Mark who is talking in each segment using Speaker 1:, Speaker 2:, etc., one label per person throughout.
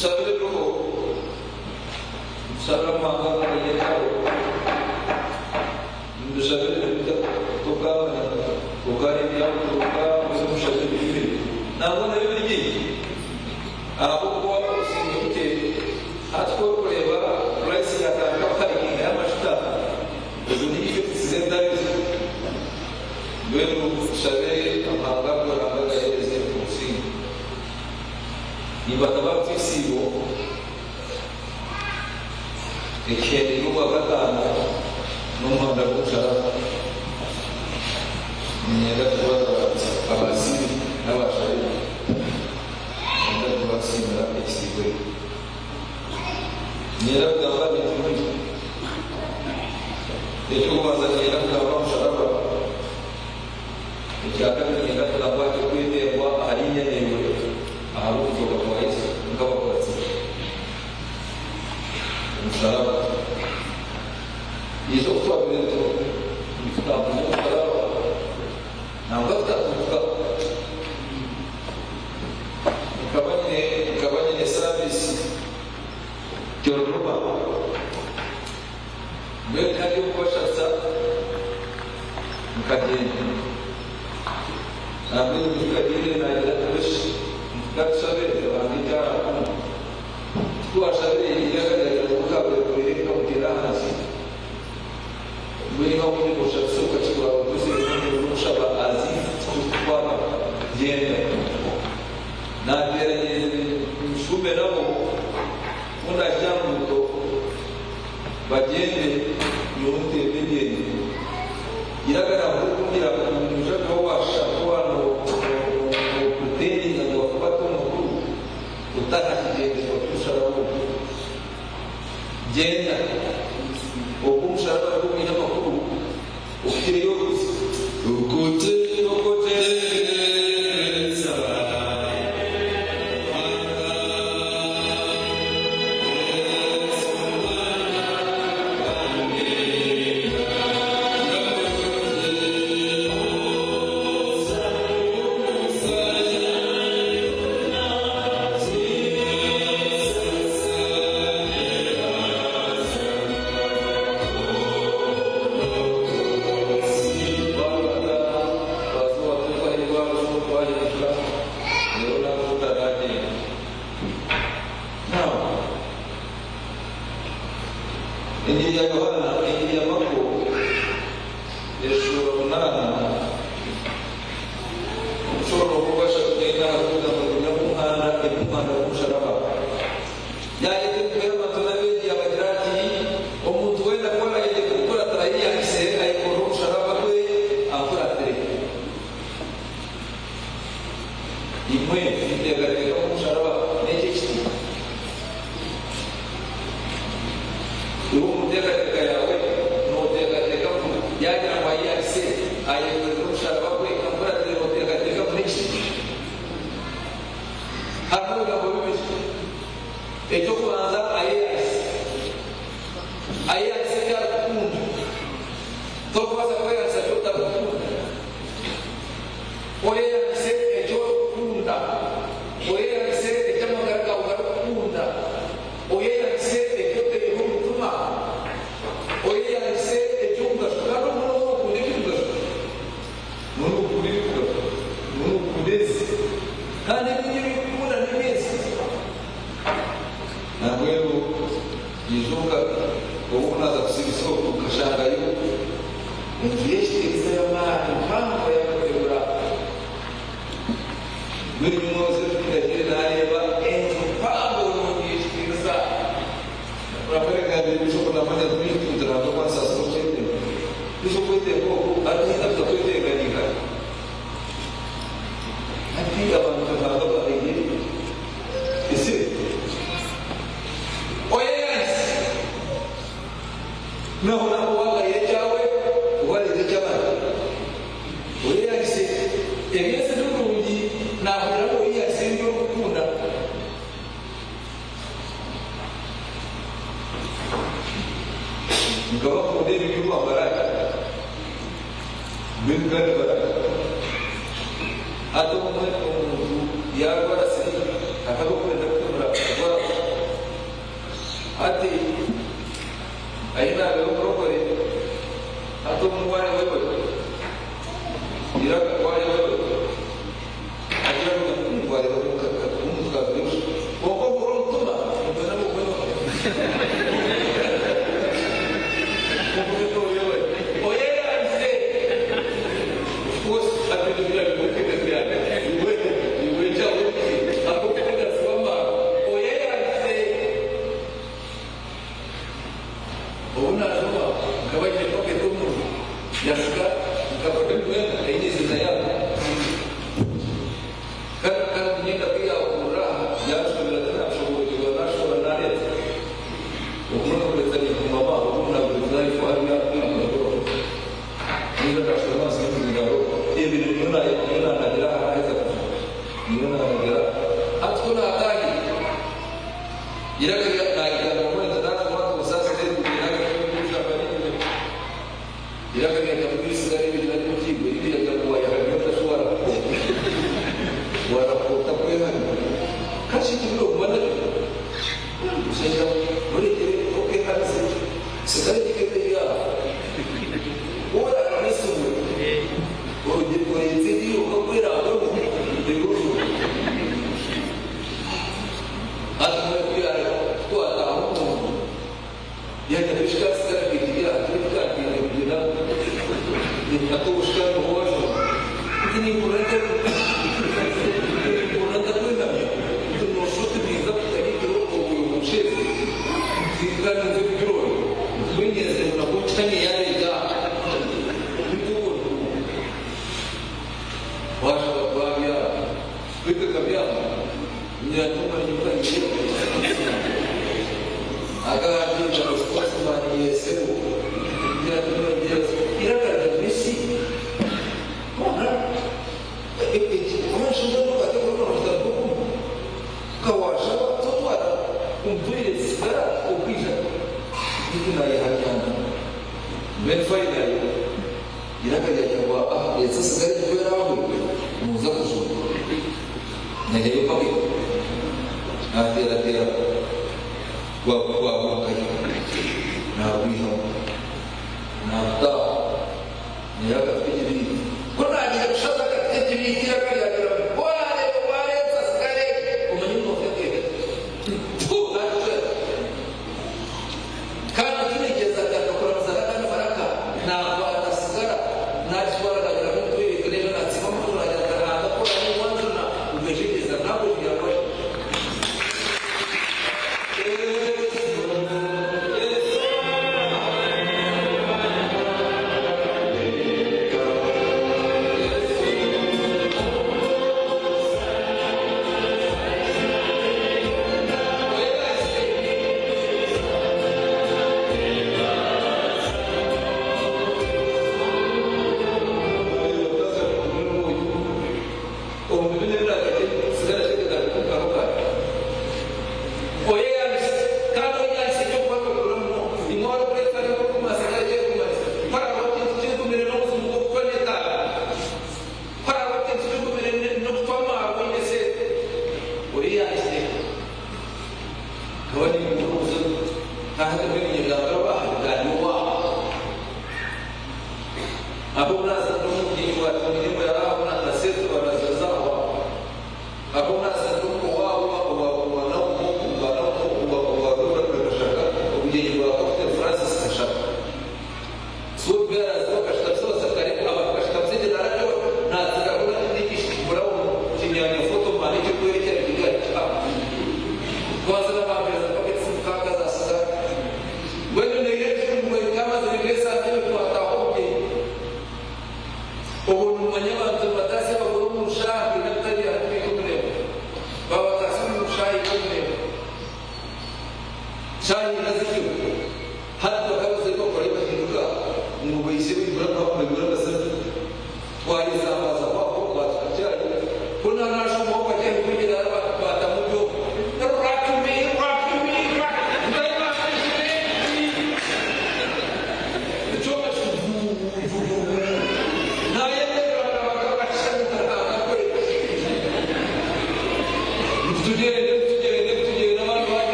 Speaker 1: Nitushabira ebiriho, nitushabira amahanga againe entaro, nitushabira ebintu bitakugamanya kwonka hariho ebyakuturuka mbwenu tushabe ebigumire. Nangwa nabyo biri bingi ahabw'okuba obusingye bukye. Hati ku orikureeba purayisi yaatandika kuhayikinga y'amajuta, ezo ni ifekitisi z'entaro ezo. Mbwenu tushabe amahanga agu Ruhanga agaheereze obusingye. Nibataba Rutisiibo ekihendeire Ogwakataano n'omuhanda gw'omusharaba. Niinyenda kubaza abasiimi n'abashabe. Niinyenda kubasiimira ekisiibo eki. Niinyenda kugamba ebintu bingi. Eky'okubanza niinyenda kugamba aha musharaba. Ekyakabiri niinyenda kugamba aha kirikwetengwa ahari inye naiwe ahabw'okuzooka kwa Yesu nk'abakuratsi be. Omusharaba. Yesu oku twabaire nitutambuza omusharaba, nangwa tukatuuka. Nkaba nyine nkaba nyine saavisi Tororoma. Mbwenu tihariyo kubashatsa nkagyenda. Nambwenu nyijuka Gideon naagira ati, Weshi nituka tushabe Ruhanga eki araakunda. Titwashabire eiraka ryagira ngu rikabureburire rikamuteera ahansi. Mbwenu iwe ahu ori oshatse okakigura oguze obundi orikushaba as if tikirikukwata. Gyenda. Naateera ngyenzire nshuume nabo ku ndaahikye aha nguuto bagyende nyowe ntembe ngyende. Eiraka ryahurira okungira ngu noija kuba waashusha nk'owaaba noopuritinga ngu wakukwata omu makuru otakakigyendererwa ky'omusharaba ogu. Gyenda. Ogwo omusharaba nigwo gwine amakuru okukira ei orikuza.
Speaker 2: Okuteereza Ruhanga Yesu Mwana wange
Speaker 1: Engiri ya Yohaana, Engiri ya Mako eshuura munaana, omushororongo gwashatu n'ena harikugira ngu Nyakuhanda eby'omuhanda gw'omusharaba. Yaayeta emitwe y'abantu n'abeegi yaabagira ati, Omuntu weena ku araayende kunkuratira, ayeyangise, ayekorere omusharaba gwe, ankuratire. Imwe nimuteekateeka ngu omusharaba n'eki ekiti? Iwe omu nteekateeka yaawe nooteekateeka ngu yaagira ngu ayeyangise, ayekorere omusharaba gwe, ankuratire nooteekateeka ngu n'ekiti? Hariho ebigambo bibiri. Eky'okubanza ayeyangise. Ayeyangise ebi arikukunda. Torikubaasa kweyangisa eki otarikukunda. Oyeyangise eki orikukunda. Oyeyangise eki amagara gaawe garikukunda. Oyeyangise eki otaireho omutima. Oyeyangise eky'omugasho. Kandi obu nooba nookunda eby'omugasho, nooba nookunda eby'omugasho, nooba nookunda ensi. Kandi ebindi ebi orikukunda n'eby'ensi. Nambwenu nyijuka obu naaza kusiibisa oku nkashangayo enju y'ekitiinisa y'amaani mpango y'amategura. Mbwenu nyowe Yosefu ku ndagiire naareeba enju mpango nungi y'ekitiinisa. Nambwenu ngambire Bishop namanya nti beitu nti Ruhanga ku ansaasira okwetenga. Beitu okwetenga oku hati kuza kwetenga ninkahi? Hati abantu Ruhanga abahaire esente. Oyeyangise. Naho naho wagayire ekyawe obarire eky'abandi. Oyeyangise. Eby'ensi nibirungi nahurira ngu oyeyangise ebi orikukunda. Nkaba nkunda ebiryo kwa Baraka. Mbwenu kandi Baraka. Hati obumwe omuntu yaarwara siriimu, akaba akwenda kuhemura kurwara. Ahi naabeire omurokore, hati obu waareeba iwe, iraka waareeba iwe, agira ngu waareeba kwonka ohurira omutima Obu naashoma nkaba nyine paketi omunwa ya sigara nkafata emyenda eine eiziina yaayo. Kandi niinyenda ku yaakurira aha yaanshobera tinakushoboorokyerwa naashobora naareeta. Obumwe nkakureetera nyinkumama obundi naakureetera life hariya aha Niiwe nashoma ahansi y'omuzindaaro ebi niiwe naanagira aha naaheza kufa niiwe naanagira hati ku naataahire eiraka naayigamba ngu nti naashoma nti obusaasi eiraka ryagira ngu risigare rigira rimukiibwe erindi ryagira ngu waayehamya ota shi waarakukoota waarakukoota kwehamya ka shi tibiri okuguma nabyo mushaija murekyere okwehamisa sigara egikebe yaabo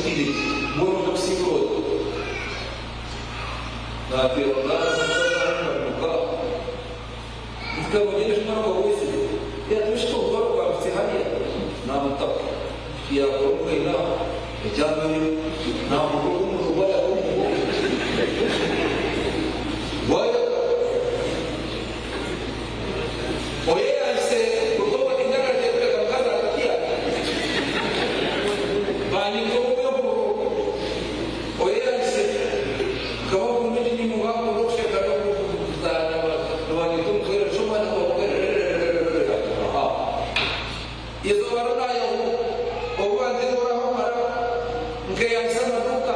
Speaker 1: Osingwire ki? Mbwenu noija kusingura ota? Naateerwa ngaaro nkaruga. Nti kamugyende shi omwana gwawe oizire? Yaati oishiki omutwaro gwampitsya hariya. Naamutaho. Yaakora omukaina aho. Ekyambere naahurira oku omuriro gwayaka omu muhogo. Gwayaka. Oyeyangise kuruga omu emyaka ntekureka mukazi akakira. Banyita omu empururu. Oyeyangise nkaba nkunda endimi nkaba nkunda okusheka n'okuzaana nibanyeta omutwere nshoma aha. Eizooba ri naayahuka obu banteeruraho mara nkeyangisa amaduuka.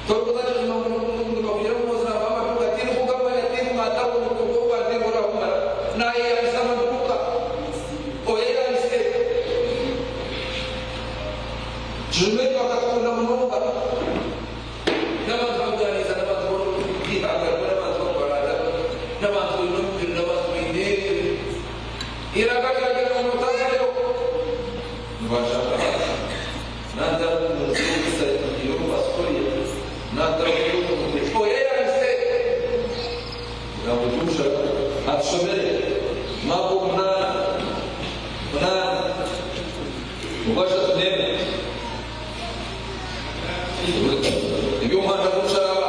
Speaker 1: Torikuza kujuma ngu nibakugira ngu mwojo naabaha amaduuka tindikugamanya tinkumanya tawuni kwonka obu banteeruraho mara naayeyangisa amaduuka. Oyeyangise. Kijuma ekyo akatukunda munonga. N'abantu bakugaaniiza n'abantu b'eihanga rimwe n'abantu b'okubaranda n'abantu baine omubiri n'abantu baine eiraka ryagira ngu otazayo. Nibanshanga hati nantara omu nsi y'omu Australia nantara omu Oyeyangise ekigambo ky'omusharaba atushomere Marko munaana munaana ogwashatu n'emwe. Eby'omuhanda gw'omusharaba.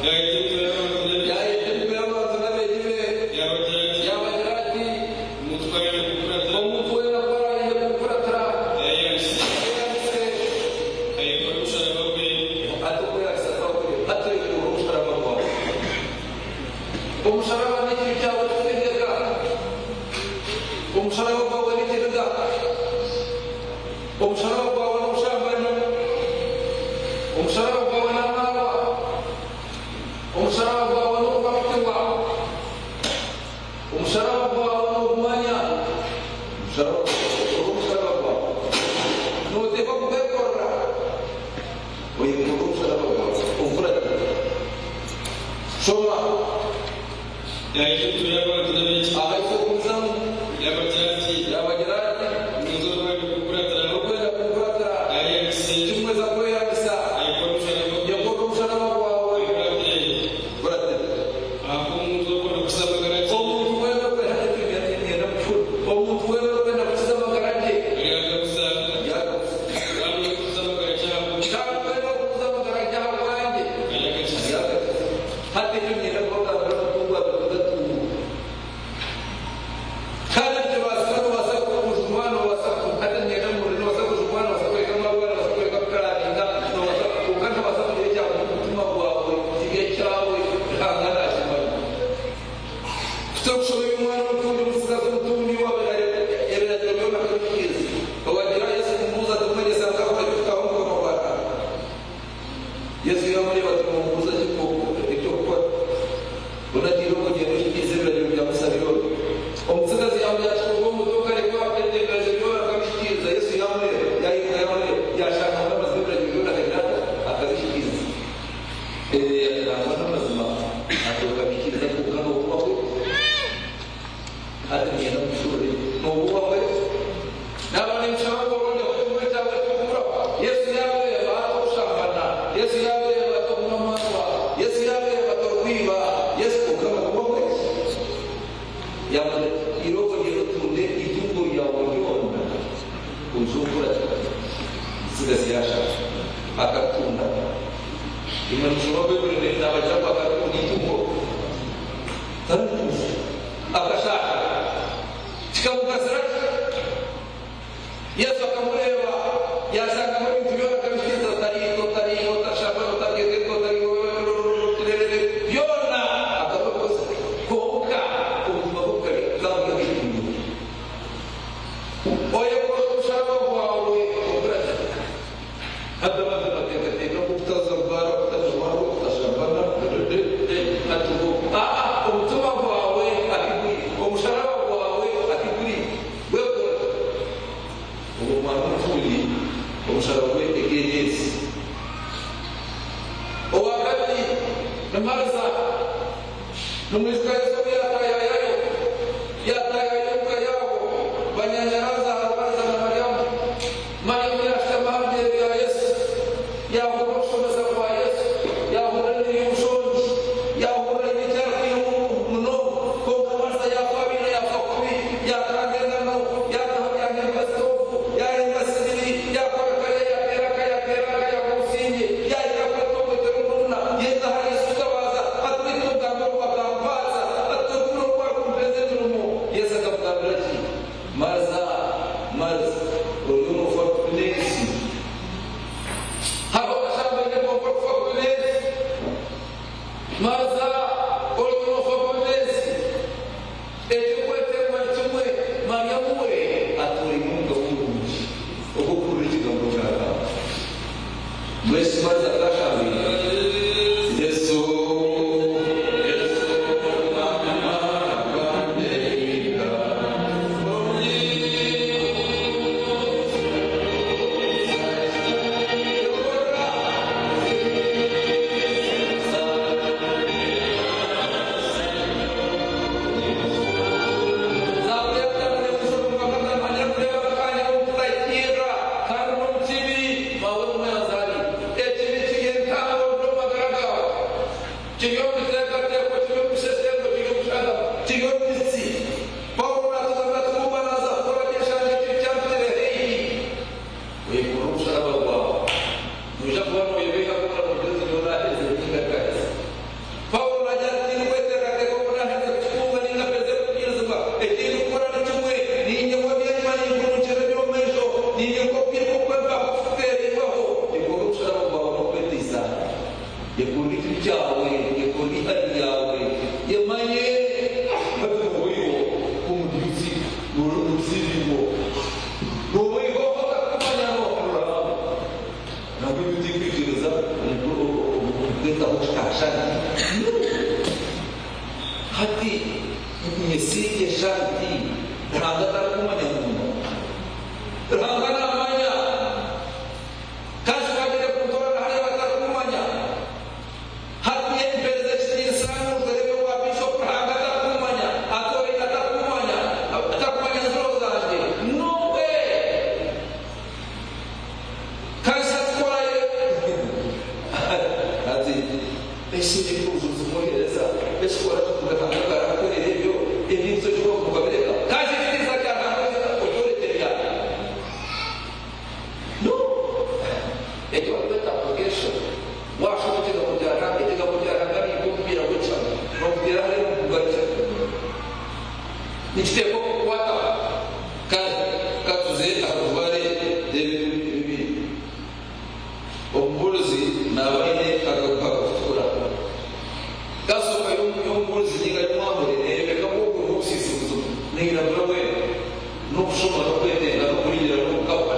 Speaker 1: Yaayeta emitwe y'abantu n'abeegi be, yaabagira ati, Omuntu weena ku araayende kunkuratira, ayeyangise, Hati okweyangisa twakuriyo, hati oyekorere omusharaba gwawe. Omusharaba n'ekibi kyawe kikutegyeka. Omusharaba gwawe n'ekiniga. Omusharaba gwawe n'obushambani. Omusharaba gwawe n'amaarwa. Omusharaba gwawe n'okubakutirwa. Omusharaba gwawe n'okumanya. Omusharaba gwawe, omusharaba gwawe. Nooteekwa kugwekorera. Oyekorere omusharaba gwawe. Onkuratire. Shoma. Ahaifo okugumizamu. Yaabagira ati, Orikwenda kunkuratira, timuhweza kweyambisa. Yekorera omusharaba gwawe, onkuratire. Omuntu weena Omuntu weena orikwenda kukiza amagara ge, aryagabuza. Kandi weena orikuguza amagara ge ahabwangye, aryagakiza. Hati ekyo niinyenda kubagambira omutungo abiri gatuunga. Kandi nikibaasika noobaasa kujumwa, noobaasa hati niinyenda muhurire, noobaasa kujumwa, noobaasa kureka amarwa, noobaasa kureka kukaraabinga, noobaasa kwonka noobaasa kugira ekyaguma omu mutima gwawe kiri ekyawe, Ruhanga naakimanya. Ku turikushoma eby'omwana omutumbi, omutsigazi omutumbi owaabaire ebiragiro byona akabihikiiriza, owagira Yesu kumubuuza ati, Omwegyesa, nkakora ki kutaaha omu Bukama bwa Ruhanga? Yesu yaamureeba ati, Nombuuza ki eky'okukora? Onagiire okwo ogyende ohikiirize ebiragiro bya Musa byona. Omutsigazi yaamugira ati, Kuruga omu buto kare ku waahuriire ebiragiro byona nkabihikiiriza. Yesu yaamureeba, yaahinduka yaamureeba, yaashanga ngu n'amazima ebiragiro byona akagira ata? Akabihikiiriza. Nangwa n'amazima ati okabihikiiriza kwonka noobuba kwe. Hati niinyenda nkushuurire. Noobuba kwe. Naaba nimushaba ngu orondeho ekimwe kyawe ekirikuburaho. Yesu yaabireeba ati okushambana, Yesu yaabireeba ati okunywa amaarwa, Yesu yaabireeba ati okwiba, Yesu kwonka noobuba kwe. Yaamugira ati, Irooko ogyende otunde eitungo ryawe ryona, oije onkuratire. Omutsigazi yaashaba, akatunda. Imwe nimushoma Baiburi naabagira ngu akatunda eitungo? Tarikuza. Akashaaha. Kikamugasira ki? Yesu akamureeba, yaashangamu ebintu byona akabihikiriza, Otariita, otariiba, otashambana, otateeta, otariiba, byona akabikoza. Kwonka omutima gwe gukaba guri ahaiguru. Oyekorere omusharaba gwawe onkuratire. Hati abantu nibateekateeka ngu okutaza baara, okutanywa marwa, okutashambana, hati obwo aa omutima gwawe ahi guri, omusharaba gwawe ahi guri, gwekora. Ogwo mwana omufuuhi omusharaba gwe ekeenyezi. Owa kabiri ni Mariza. Nimwijuka Yesu obu yaataayayayo? Yaataayaaya omu ka yaabo, banyaanya Laazaaro, Mariza na Mariamu. Mariamu yaashutama aha bigyere. Mbwenu Mariza tashambwire? Yesu, Yesu, Paulo naagira ati, Tindikweteekateeka oku naaherize kukitunga nainga mperize kukikirizibwa. Eki ndikukora ni kimwe, niinyebwa eby'enyima ninkununkirira eby'omu maisho, niinyiruka okwiruka okw'empaha okuteereirweho. Yekoora omusharaba gwawe n'okweteisa. Yekoora ekibi kyawe, yekoora eihari ryawe, yemanye. Hati nooba omugurusi, nooba omusiibirwo, nooba oihaho otakumanya noohanura. Nabwo ebi tikwikiriza omu kwetaho kikaashana. Hati nyesiigye shanti Ruhanga tarikumanya muntu. Ruhanga naamanya. Kandi wagyenda kuntoorana hariya batarikumanya. Hati mpereza ekitiinisa nujwere eby'obwa Bishop Ruhanga atarikumanya, atooraine atarikumanya, atarikumanya nziro zangye. No way! Kanisa tukorayo ati esi ebikubuzubuzu mwohereza esi kora tukugatanga karakukorera ebyo ebintu ekyo okabireka kanisa ekitiinisa kya Ruhanga okyorekyerya no ekyo barikweta application washoma ekigambo kya Ruhanga ekigambo kya Ruhanga ni nk'omupiira gw'ekishabo noguteera hare nigugarukira Nikiteekwa kukukwataho. Kare ka tuze aha rujwaro reeba ebintu bibiri. Omubuurizi naaba aine akaguha karikutukura. Kasooka y'omubuurizi nainga y'omwahuri neeyoreka ngu obwo n'obusiisi buzima. Neiragura bwena. N'okushoma, n'okwetenga, n'okuringira, n'okukaba,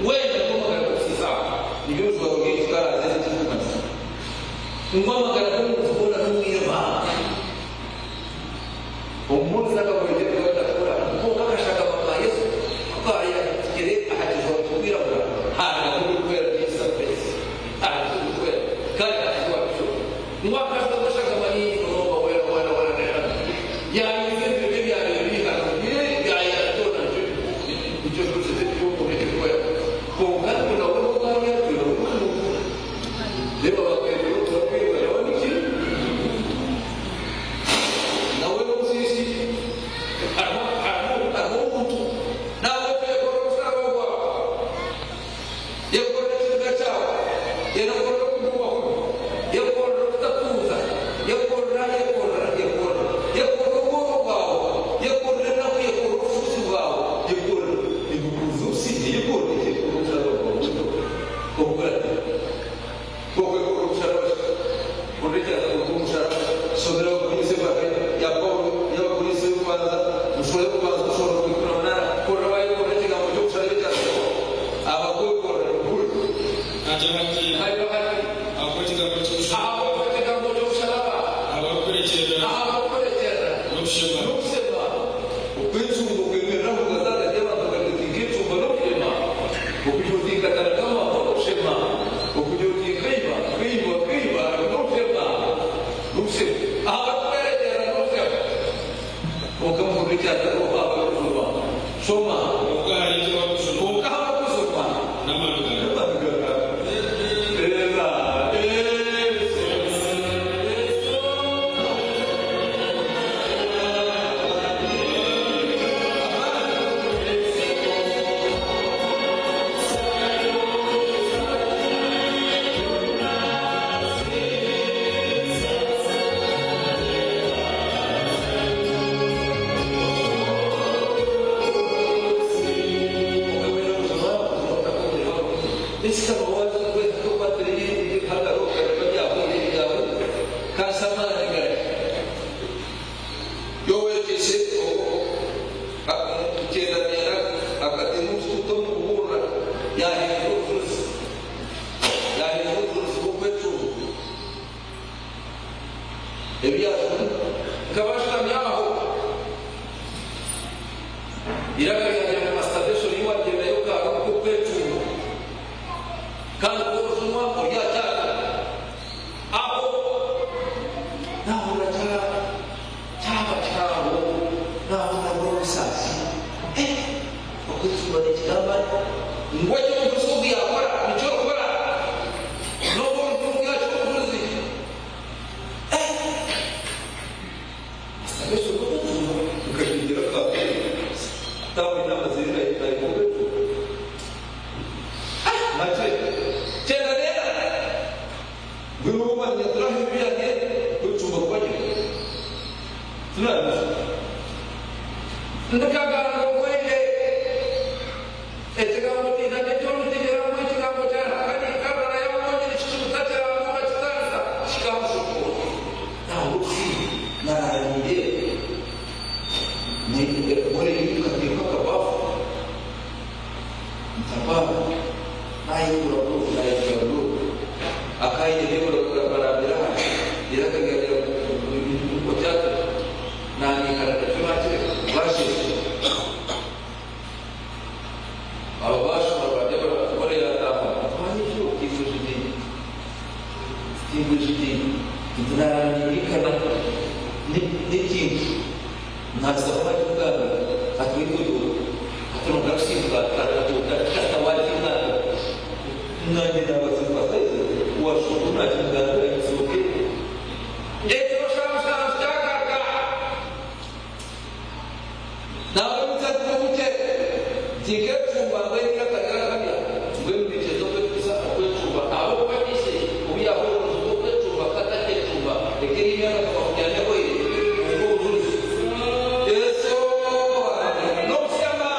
Speaker 1: weena nigwo magara g'obusiisi ago. Nibyo bijwaro byaitu karaazi ezi ekirikumanyisa ngu amagara g'omuntu goona n'omwirima. Omubuurizi akagwetwa ebi atakora, kwonka akashagama ka Yesu ku kaayahikire aha kijwaro kirikwiragura, haarugamu ebirikwera bingi salupeesi aha kirikwera kandi aha kijwaro kyo. Ngu akajwa kashagama nyingi munonga weena weena weena neera yaayeza ebyo bye ebyabaire bihanamire byayera byona nikyo nikyo kyose eky'omuntu ekirikwera. Kwonka ngu nawe n'obu aryaatwire nawe n'omuntu. Reeba bakeebera obu nawe niki? Nawe n'omusiisi, hariho hariho hariho omuntu. Nahabwekyo yekorera omusharaba gwawe, yekorera ekiniga kyawe, yekorera okuguubwa kubi, yekorera okutakuuza, yekorera, yekorera, yekorera, yekorera obworo bwawe, yekorera enaku, yekorera obufuuzi bwawe, yekorera. Ebikuuza obusingye, yekorera, yekorera omusharaba gwawe ogukuratire. Okwekorera omusharaba ki? Hurira ekyaza kuruga omu musharaba. Shomera Abakorinso ebaruha ya Paulo y'Abakorinso y'okubanza, omu shuura y'okubanza omushoro gwa 18. Hurira waayekorera ekigambo ky'omusharaba ekyaza Abakwekorera hurira.
Speaker 2: Agira ati,
Speaker 1: Agira ati,
Speaker 2: Ahabw'ekigambo ky'omusharaba.
Speaker 1: Ahabw'ekigambo ky'omusharaba.
Speaker 2: Ahabw'okurekyerera.
Speaker 1: Ahabw'okurekyerera.
Speaker 2: N'okushema.
Speaker 1: N'okushema. Okwecumba okwemerera omu gaza ahagati y'abantu bakagira oti, Nkecumba n'okushema. Okugira oti, Nkataragama n'okushema. Okugira oti, Nkaiba, nkaiba, nkaiba n'okushema. N'okushema. Ahabw'okuhwerekyerera n'okushema. Kwonka muhurire ekyatariho ahabw'okujunwa. Shoma.
Speaker 2: Kwonka hariho abarikujunwa.
Speaker 1: Kwonka ahabw'okujunwa.
Speaker 2: N'amagara.
Speaker 1: N'amagara. Reeba. Yesu. Yesu. Yowerekyeise omu kyenda myenda akateema omusuuto omu kubuurira yaahindura obujurizi. Ebi yaajunwa. Nkaba nshutami aho. Eiraka ryagira ngu masturbation ei waagyendayo kare nikwo kwecumba. Kandi ku orijunwa ori aha kyaka. Aho naahurira kya kyaba kihango, naahurira n'obusaasi. Eh! Okwecumba nikigamba ngu eki omugurusi ogu yaakora nikyo orikora. N'obu omuhungu yaakiha obuhurizi. Ndikagamba obwengye, ekigambo kiija nikyo ekigambo kya Ruhanga nikarara yabonye nikikiruta kirambuka kitanisa kikamushukuura. Nahabw'okusiima naraara nindeeba mwene nkateeka akabafu ntabaho nayikura bro nayikura bro akaine nibura barambira aha iraka ryagira ngo cyata nanikara ndacyo nakireka basheshe aba bashuma bajya barakora yataha twahije utifuje idini tifuje idini ntarangirikana n'ikintu ntasaba cy'ubwami atwikudu atunga kusimba katawali nanjye nabasimba washukuna cy'ubwami isoke ekyo shamushamu cyagaruka nawe mutatu tikecumba ngwekakagaragabya ngwembichezo kwekusa kwecumba abo kwakise uyaho kwecumba katakecumba ekiri imyaka makumyabiri ubwo bujuzi Yesu nokusema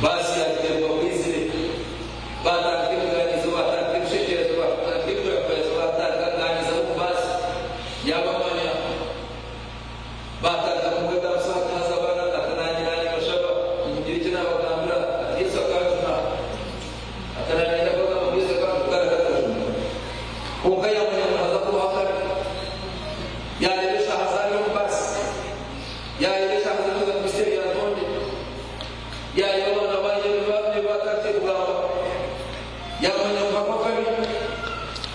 Speaker 1: Basi yaterwa kwizire batandika ibiganirizo batandika ibitekerezo batandika ibikoresho batandika kuganiriza mu basi yabamanya batandika kumwega musakaza abana atanangiranye bashaba ngira icyo nabagambira ati Yesu akajuna atanangira bagamba Yesu akajuna akajuna konka yamanya aza kuhakana yarebesha hazari mu basi yarebesha hazari mu misteri ya ntonde yayobona abanye batate kugamba yamanya mpaka kabi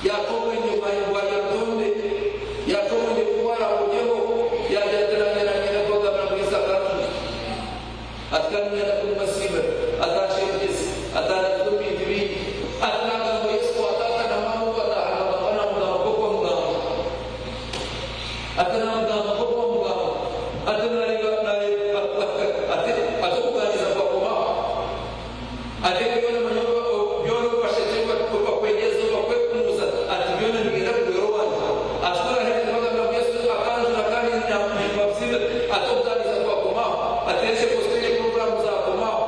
Speaker 1: yakomenye kwa yatonde yakomenye kuwara ujeho yajateranyeranyera kugamba mwisa katu atkanira kumasiba atashekesi atanatumbi atanagambo Yesu atata na mama atahana bana mugamba kwa mugamba atanamugamba kwa mugamba atanareba ate atokuganiza kwa komaho ate byona manyoba byona bashetekwa kwa kwegeza kwa kwekumuza ati byona nigenda kugero wanje atukora hene bagamba Yesu akanzu na kandi na mabsibe atokuganiza kwa komaho atese postele program za komaho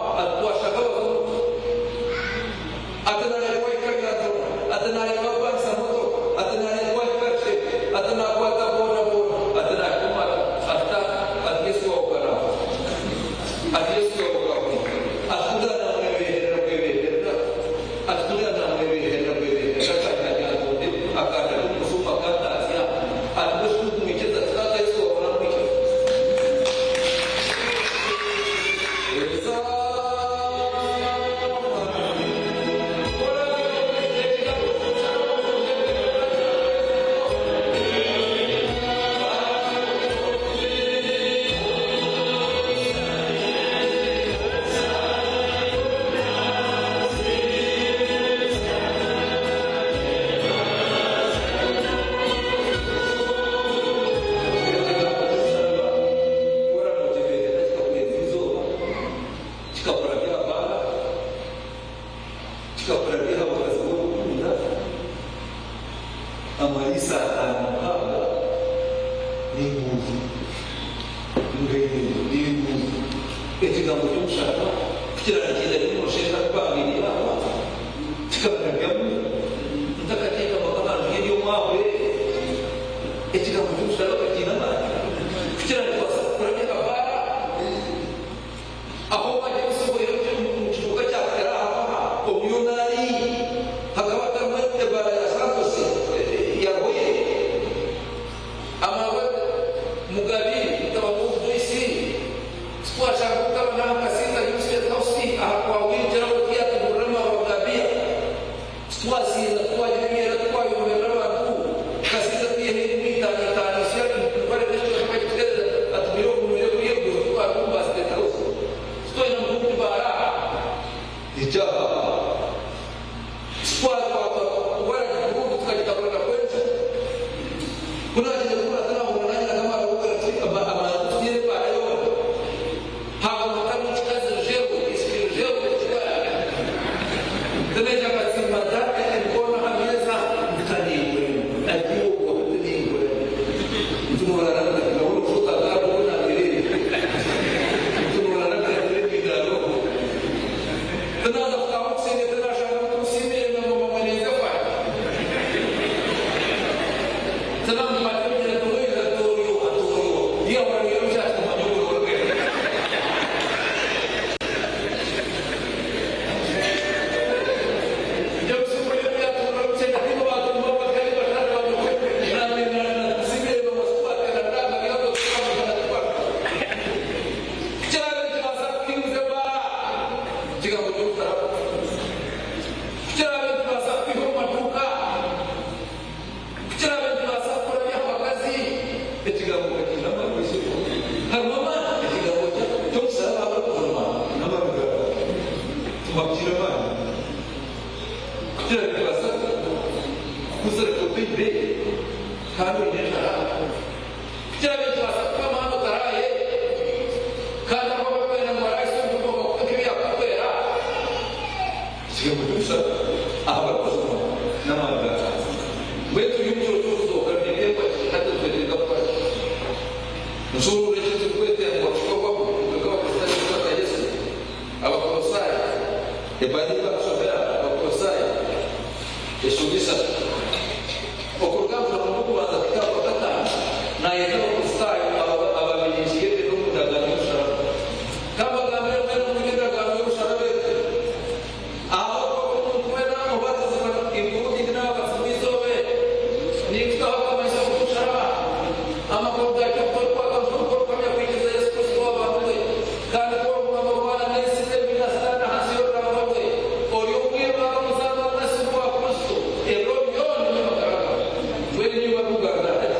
Speaker 1: Ekigambo ky'omusharaba ku kiraabe nikiija kimwe omushaija arikubangaine yaahwa, kikabirabyamu ntakateekamaga aha nju ye eri omwahure. Ekigambo ky'omusharaba ka kiine amaani! Ku kiraabe nikibaasa kukuramya akabaara, aho waagye omusoboire omu kibuga kya Keraha omu Yunani, hakaba hatarimu ebaara ya Santos ya Royal. Amarwa Mugabi mutabani w'Omutoisi titwashanga kukaba n'aha kasinga New State House aha kwa Winjira ahu tiyatugurira amarwa ga biya. Titwasinda, titwagira emyenda, titwayomberera abantu. Tukasinda twiha enkumi itaano itaano isya nibareeta ekicweka bakituhereza ati mwire okunywera ekuriya eiguru titwariho omu ba State House. Titwaine mukundi baara. Ekyaha. Titwakwatwa waragi burundu tukagitabura na kwenju. Ku naagyenda kukurata naahurira naanye nagamaara ati tutaire ebaara yoona. Haaguma hatarimu kikazi rujeru, isiki rujeru ekibara. Tunaija nkatsimba nta emikono aha meeza nti ka ninkwenda. Agiye okwo nti ninkwenda. Nti noorara nta? Nabwo okushoka nkaako oku naabireeba. Nti noorara nta? Nti okwo. Tinaaza kutaaha omu kishengye tinashanga ngu tumusiimire na mama mwenenze kwaye. Tinamukwata ebigyere tumwija ati oryoha ati oryoha. Yahura niyo omukyara tumanya ogu orugenda. James Murembe yatuura omu kishengye tibo baatuma abakazi bashatu banyokwe na tumusiimire mama sikubatera ndanga byabo tukamugana tukwata. Ku kiraabe nikibaasa kuhinguza ebaara. Ekigambo ky'omusharaba. Ku kiraabe nikibaasa kukwiha omu maduuka, ku kiraabe nikibaasa kukuramya aha bakazi, ekigambo ka kiine amaani buzima. Harimu amaani. Ekigambo ky'omusharaba ahabw'okujunwa n'amaani ga Tuma kiine amaani. Ku kiraabe nikibaasa kukuzirika otaine kandi oine enjara. Ku kiraabe nikibaasa kukuha amaani otaraaye, kandi ahu abarikwenda ngu baraahitsye omu buryo bakakuha nk'ebi yaakukuhwera. Ekigambo ky'omusharaba aha barikujunwa n'amaani ga Ruhanga. Mbwenu turi omu kiro ky'okuzooka, niinteekwa ki hati nitwetenga kukora ki? Nshuuruura eki turikwetengwa kukorwaho itwe nk'Abakristaayo kukurata Yesu. Abakolosaayi, Ebaruha ei barikushomera Abakolosaayi eshuura ishatu. Okuruga aha mushana gw'okubanza kuhika aha gwakataano, naayeta Abakristaayo ababiringiye omu ndagaano y'omusharaba. Ka mbagambire mbwenu omuri endagaano y'omusharaba egi, ahabw'okuba buri muntu weena obatizibwa including n'ababatisibwa eizooba eri, ninkutaho akamanyiso k'omusharaba, amakuru gakyo ku torikwata ngu orikuhamya kwikiriza Yesu Kristo owabambirwe, Kandi ku orikuguma norwana n'ensi n'ebibi na Sitaane ahansi y'oruramba rwe, ori omwiru nari omuzaana omwesigwa wa Kristo ebiro byona eby'amagara gaawe. Mbwenu niiwe arikugambira hati,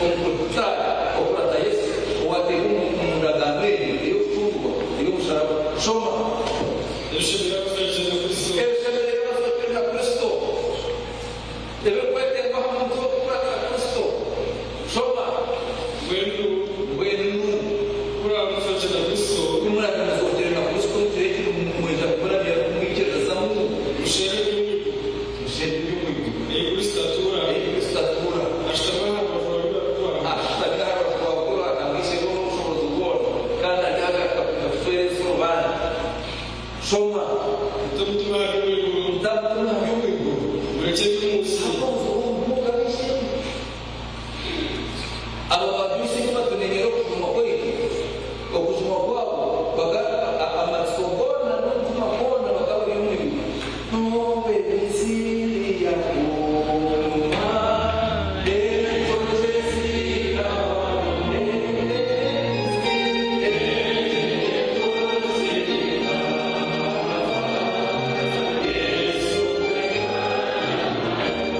Speaker 1: Omukristaayo okurata Yesu, owaateirwe omu ndagaano egyo ey'okucungurwa ey'omusharaba. Shoma.
Speaker 2: Ebishemereire abazookire na Kristo.
Speaker 1: Ebishemereire abazookire na Kristo. Ebirikwetengwa aha muntu orikukuratira Kristo. Shoma.
Speaker 2: Mbwenu.
Speaker 1: Mbwenu nu.
Speaker 2: Ku muraabe muzookire na Kristo.
Speaker 1: Ku muraabe muzookire na Kristo, omu kiro eki nimwija kumuramya kumwikiririzamu.
Speaker 2: Musherure eby'omu iguru.
Speaker 1: Musherure eby'omu iguru.
Speaker 2: Ei Kristo atuura.
Speaker 1: Ei Kristo atuura.
Speaker 2: Ashutami aha rubaju rwa Ruhanga.
Speaker 1: Ashutami aha rubaju rwa Ruhanga, Ishe w'obushoboorozi bwona, kandi ari ahagaruka kwija kucwera ensi orubanja. Shoma.
Speaker 2: Mute omutima aha by'omu iguru.
Speaker 1: Muta omutima aha by'omu iguru.
Speaker 2: Murekye eby'omu nsi.
Speaker 1: Hati obuzibu obu bw'ab'eishe-emwe. Abo babiisi tibatunenyera okujumwa kwaitu. Okujumwa kwabo baka amatsiko goona n'omutima gwona bakaba bari omu iguru. N'obu emisiri yakuuma, n'entookye zikaba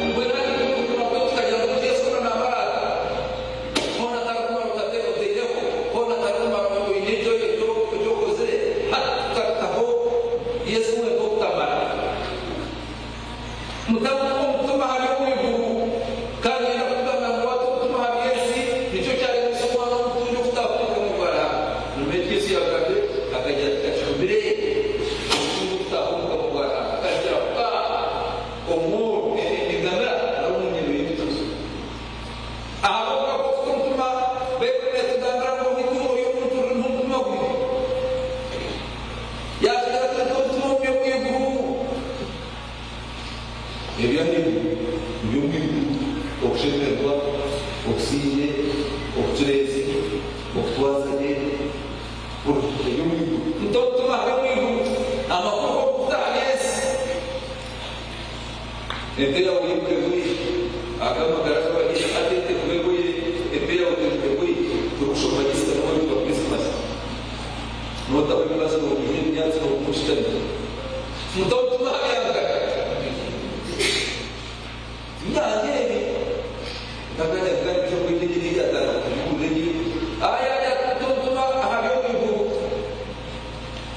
Speaker 1: Mbwenu hati turikujuma kwaitu tukagira ngu Yesu hoona naamaraata, hoona atarikumara otaireho, hoona atarikumara oine eki okozire, hati tukataho Yesu wenka okutamara. Muta omutima aha by'omu iguru, kandi niinyenda kukugambira ngu waata omutima aha by'ensi, nikyo kyaremesa omwana w'omutungi okutaaha omu bukama bwa Ruhanga. Nyuma eki Yesu yaagambire, akagira ati, Ka kigumire omutungi okutaaha omu bukama bwa Ruhanga. Akagira kuba omworo, engamira nari omunyemi w'ebitozi. Ahabw'okuba ku orikuta omutima, Baibuli neetugambira ngu omu itungo ry'omuntu ririmu omutima gwe. Okushemererwa, obusingye, obucureezi, okutwaza gye, eby'omu iguru. Nta omutima aha by'omu iguru, amakuru g'okuta aha by'ensi. Ente yaawe yaimuka egwire, aga amagara g'abahire hati ente kuba egwire, ente yaawe teimuka egwire, torikushoma Easter n'obu erikuba Christmas. Nootaho emibazi noogiha ebinyaatsi nooguma oshutami. Muta omutima aha bya kare. Tibyange ebi. Nkakanya kare bishop waitu egi niyo yatandika kutubuurira engiri. Aya tuta omutima aha by'omu iguru.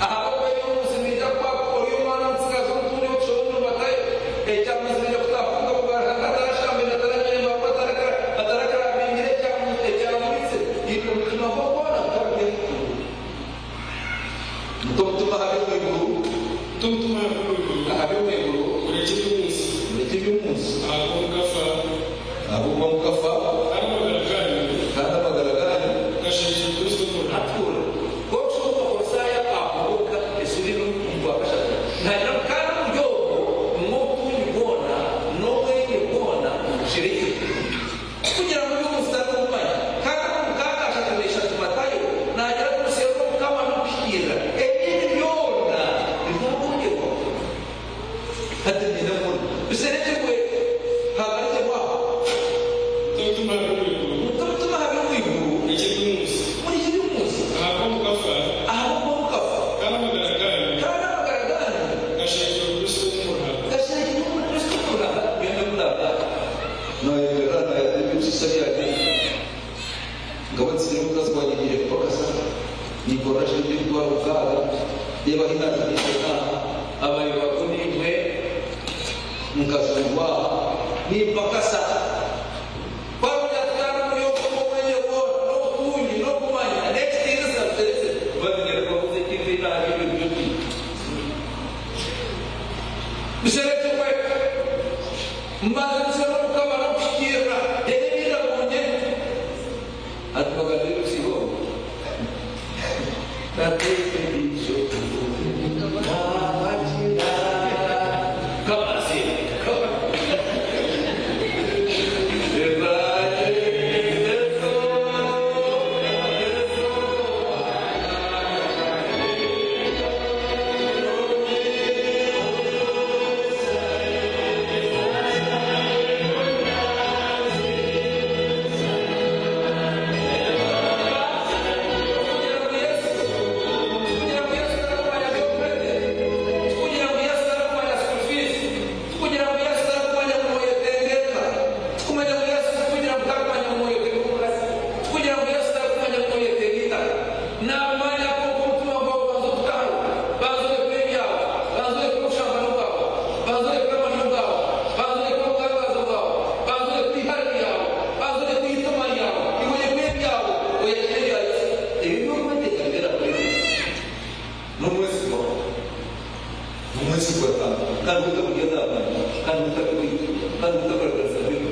Speaker 1: Ahabw'okuba eby'omu nsi nibiija kuhwaho, ori omwana omutsigazi omutuuni okushoma omuri Matayo, ekyamuzi naija kutaahuka kuba Ruhanga atarashambire, ataranywire marwa, atarakarabingire ekyamuritse, itwe omutima gwe gwona gukaba guri omu iguru. Muta omutima aha by'omu iguru.
Speaker 2: Muta omutima aha by'omu iguru.
Speaker 1: Aha by'omu iguru.
Speaker 2: Murekye eby'omu nsi.
Speaker 1: Murekye eby'omu nsi.
Speaker 2: Ahabw'okuba mukafa.
Speaker 1: Ahabw'okuba mukafa.
Speaker 2: Kandi amagara gaanyu.
Speaker 1: Kandi amagara gaanyu.
Speaker 2: Gasherekirwe Kristo omuri.
Speaker 1: Hati hurira. Ku orikushoma omu Bakolosaayo aho honka eshuura eri omu Gwakashatu, naagira ngu kandi omuri obwo nimwo obutungi bwona n'obwengye bwona busherekirwe. Tikugira ngu eby'omu nsi tarikubimanya. Kandi omu mukaaga ashatu n'eshatu Matayo naagira ngu musherure Obukama n'okuhikiirira, ebindi byona biryabongyerwaho. Hati niinyenda muhurire. Bisherekirwe hagarukyemu aho.
Speaker 2: Muta omutima aha by'omu iguru.
Speaker 1: Muta omutima aha by'omu iguru.
Speaker 2: Murekye eby'omu nsi.
Speaker 1: Murekye eby'omu nsi.
Speaker 2: Ahabw'okuba mukafa.
Speaker 1: Ahabw'okuba mukafa.
Speaker 2: Kandi amagara gaanyu.
Speaker 1: Kandi amagara gaanyu.
Speaker 2: Gasherekirwe Kristo omu Ruhanga.
Speaker 1: Gasherekirwe omuri Kristo omu Ruhanga. Mwenda kunaaba. Naayemerera naayatura eby'ebishusa byangye. Nkaba ntsigire omukazi wangye ngiire kupakasa. Ninkorera shilingi 6000. Reeba ahi naatandikire n'aha. Abaana bato naimwe nkajurwa aha. Nimpakasa. Twaba tutari omuri obwo obwengye bwona, n'obutungi, n'okumanya, n'ekitiinisa biteretse, bamenya nibabuza ekintu ei naahairwe nibyo twine. Bisherekirwe. Mubanze musherure Obukama n'okuhikiirira, reero ebindi abongyere. Hati bagambire orusiibo oru. Tikugira ngu Yesu tarikumanya by'okurete. Tikugira ngu Yesu tarikumanya school fees. Tikugira ngu Yesu tarikumanya ngu noyetenga eka. Tikumanya ngu Yesu tikugira ngu tarikumanya ngu noyetenga omukazi. Tikugira ngu Yesu tarikumanya ngu noyetenga eitaka. Naabimanya kwonka omutima gwawe banza ogutaho. Banza orekure ebyawe. Banza orekure obushambani bwawe. Banza orekure amaryo gaawe. Banza orekure obugangaazi bwawe. Banza orekure eihari ryawe. Banza orekure eitoma ryawe. Iwe orekure ebyawe oyakiire ebya Yesu. Ebi by'okwetega birakurema. N'omwesigwa. N'omwesigwa Ruhanga. Kandi otakurya zaamani. Kandi otakubeiha. Kandi otakuraganisa binu.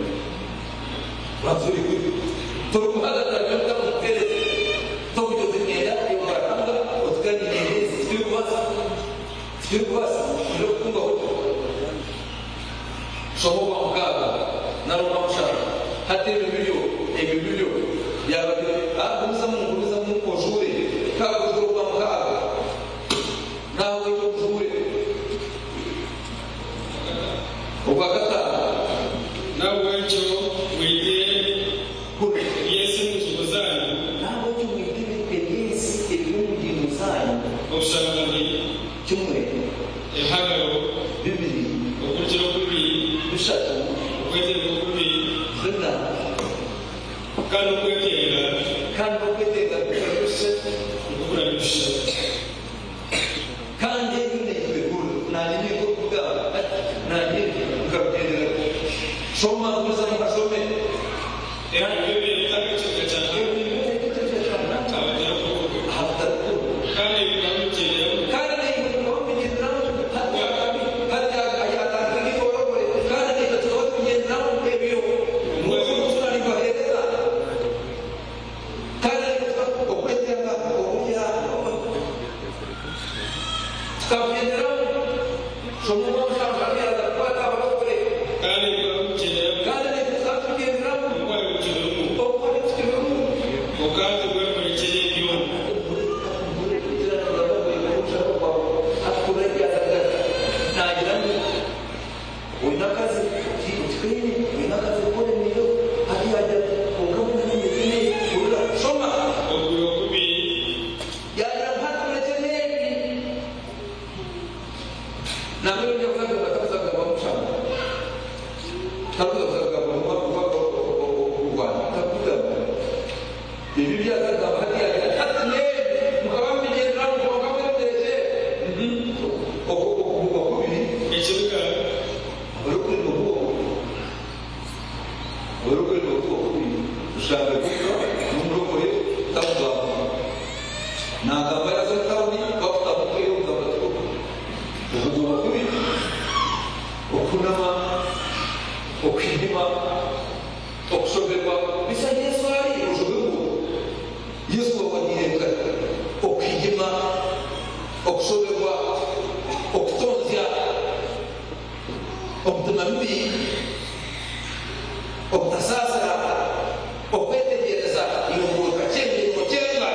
Speaker 1: Banza orekure. Torikuhagarara byona otakuteereza. Tokugyoza emyenda ebwa Ruhanga otugambe emyenda ezi titurikubaasa. Titurikubaasa. Twine okutungaho gye. Shoma Ogwamukaaga nari Ogwamushanju. Hati ebyo nibyo, ebyo nibyo byaba biri. Gumizamu, gumizamu ojuure. Ka ojuure Ogwamukaaga. Nahabwekyo ojuure. Ogwakataano.
Speaker 2: Nahabwekyo mwite eby'ensi omu ngingo zaanyu.
Speaker 1: Nahabwekyo mwite eby'ensi ebiri omu ngingo zaanyu.
Speaker 2: Obushambani.
Speaker 1: Kimwe.
Speaker 2: Ebihagaro.
Speaker 1: Bibiri.
Speaker 2: Okurukira okubi.
Speaker 1: Bishatu.
Speaker 2: Okwetenga okubi.
Speaker 1: Bina.
Speaker 2: Kandi okwetenga.
Speaker 1: Kandi okwetenga nikwo
Speaker 2: Nikwo kurabirusha.
Speaker 1: Kandi ebyo naitwe hurira. Naanye nibwo orikugamba. Naanye nkabigyenderaho. Shoma, gumizamu kashome.
Speaker 2: Ebyo nibyo bireeta ekiniga kya
Speaker 1: Ebyo
Speaker 2: Ruhanga.
Speaker 1: nibyo bireeta ekiniga kya Ruhanga.
Speaker 2: Ahabatarikukunda.
Speaker 1: Ahabatarikukunda.
Speaker 2: Kandi ebyo bikaba bimugyenderamu.
Speaker 1: Kandi naimwe mukaba mubigyenderamu. Hati akabi, hati atandika nk'ekiborobore. Kandi naitwe tukaba tubigyenderamu ebyo. Mbwenu nimbaheereza. Kandi naitwe tukaba okwetenga, okurya, tukabigyenderamu. Shoma omwamushanju hariya yaaza kukwata abarokore.
Speaker 2: Kandi ebyo bikaba bimugyenderamu.
Speaker 1: Kandi naitwe tukaba tubigyenderamu. Naagamba yaaza omu tauni twakutamu kwiha okugamba tikwo okuguubwa kubi, okuhunama, okuhihima, okushoberwa. Beitu ahi Yesu ari oshoberwa? Yesu waaba nkahi? Okuhihima, okushoberwa, okutonzya, omutima mubi, obutasaasira, okwetegyereza iwe ngu okakyenge nokyenga.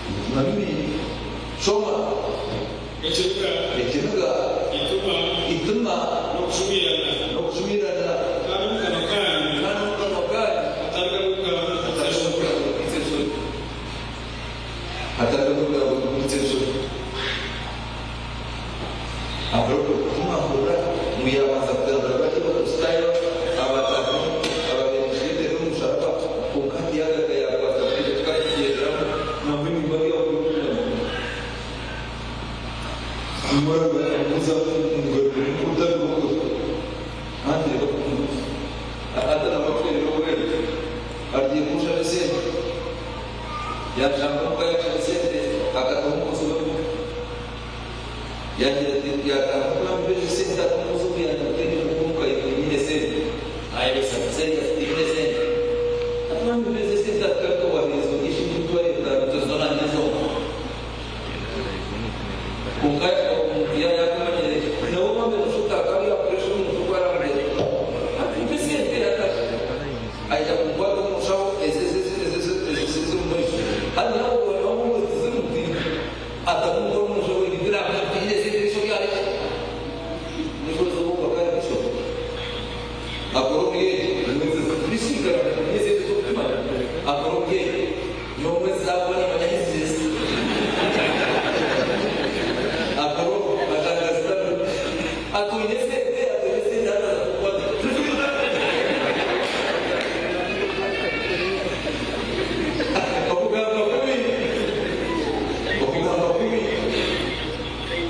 Speaker 1: Emitima mibi, shoma.
Speaker 2: Ekiniga.
Speaker 1: Ekiniga.
Speaker 2: Eitima.
Speaker 1: Eitima.
Speaker 2: N'okujumiirana.
Speaker 1: N'okujumiirana.
Speaker 2: Kandi omu kanwa kaanyu.
Speaker 1: Kandi omu kanwa kaanyu.
Speaker 2: Hatarigamu ebigambo ebirikwitsa enshoni.
Speaker 1: Hatarigamu ebigambo ebirikwitsa enshoni. Abarokore ku mwahurira ngu yaabanza kugambira bari Abakristaayo abataahi abaabaire nikireetera omusharaba, kwonka hati yaagaruka yaakwata bwengye tukakigyenderamu nangwa emirimo ari aho Yaagira ati, Yaatandika kugamba ebi esente ati, Omukozi ogu yaanyibukire ngu omuka tiinyine sente. Naayebesa ati, Sente ati, Tiinyine sente. Ati, Waanyibukire esente ati, Garuka waaheereza ori eshindi emitwaro etaano oti zoona nyine zonka. Kwonka omuntu yaaba yaakumanyire, nawe bambe noshusha oti akaba yaakukoresha omuntu ogu araamureba. Ati, Mpa esente ati, Aija kunkwata omu nshaho ezi ezi ezi ezi ezi ez'omu maisho. Hati nawe waaba ngu tizirimu Okugamba kubi. Okugamba kubi.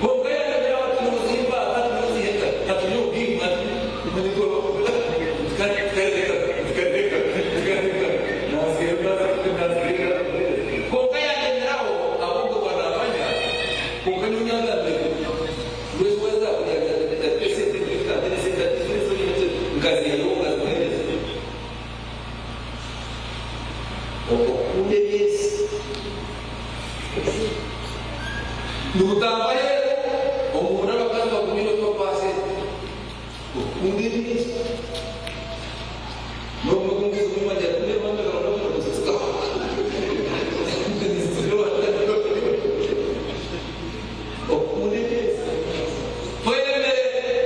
Speaker 1: Kwonka yaagambira ati, Noozimba, kandi nooziheka, hati nyowe bwingi ati, Kwonka yaagyendera aho, ahabw'obwo bwa naamanya, kwonka nyowe yaagambire ngu, Nkazihayo nkazimuheereza. Okukunda eby'ensi nikutangwa aheeru omu n'abakazi bagumiire tibakwasire. Okukunda eby'ensi n'obumwe bw'omukazi omwe agira ati, Mbwenu Okukunda eby'ensi. Tweyemere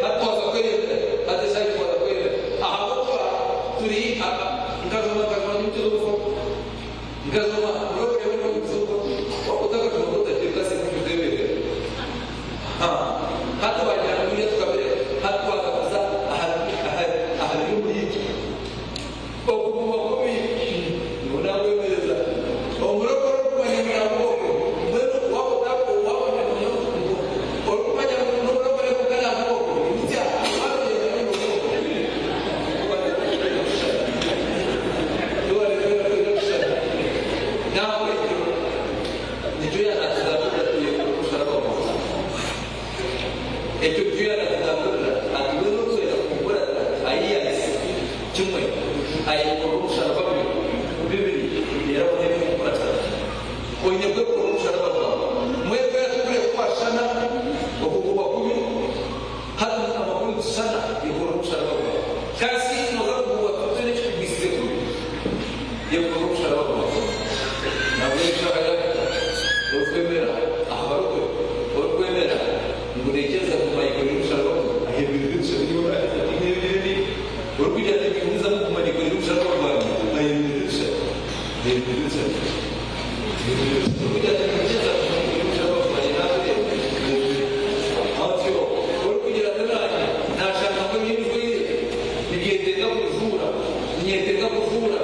Speaker 1: hati twaza kweyemera hati eshaaha egi twaza kweyemera ahabw'okuba turi aha nkajuma nkajuma nimukira okufa nkajuma murooreeba nimukira okufa waaba otakajuma otakiri kasi nimukiteeberera hati wagira ngu buriya tukabire hati twaza kuza aha aha biri omuri itwe Okuguma kubi niho naakwemereza. Omurokore orikumanya ngu naamubooko, mbwenu waaba waaba orikumanya ngu n'omurokore kwonka naamubooko, imutsya waabireeba n'omurokore. N'ahabw'ekyo nikyo yaanatugambirira tuyekorere omusharaba gwawe. Ekyo nikyo yaanatugambirira ati, Weena orikwenda kunkuratira ayeyanise kimwe, ayekorere omusharaba gwe bibiri, reero abone kunkuratira. Oine kwekorera omusharaba gwawe. Mbwenu twena turikureba oku twashushana, okugubwa kubi, hati amakuru nitushushana, yekorere omusharaba gwawe. Kasi nooza kugubwa kubi twena ekikugwisize kubi, yekorere omusharaba gwawe. Nabwenu eshaaha yaahika, orikwemera aha barokore, orikwemera ngu naikiriza kuguma ayekoreire omusharaba gwe, ayemerere tushabe niiwe oraaheza tihaine ebindi. Orikugira ati ningumizamu kuguma nyekoreire omusharaba gwangye, ayemerere tushabe. Ayemerere tushabe. Ayemerere tushabe. Orikugira ati niinyikiriza kuguma nyekoreire omusharaba gwangye, naabe ayemerere. Atyo orikugira ati naanye naashanga ngu ebi njwaire nibyetenga kubijuura, ninyetenga kujuura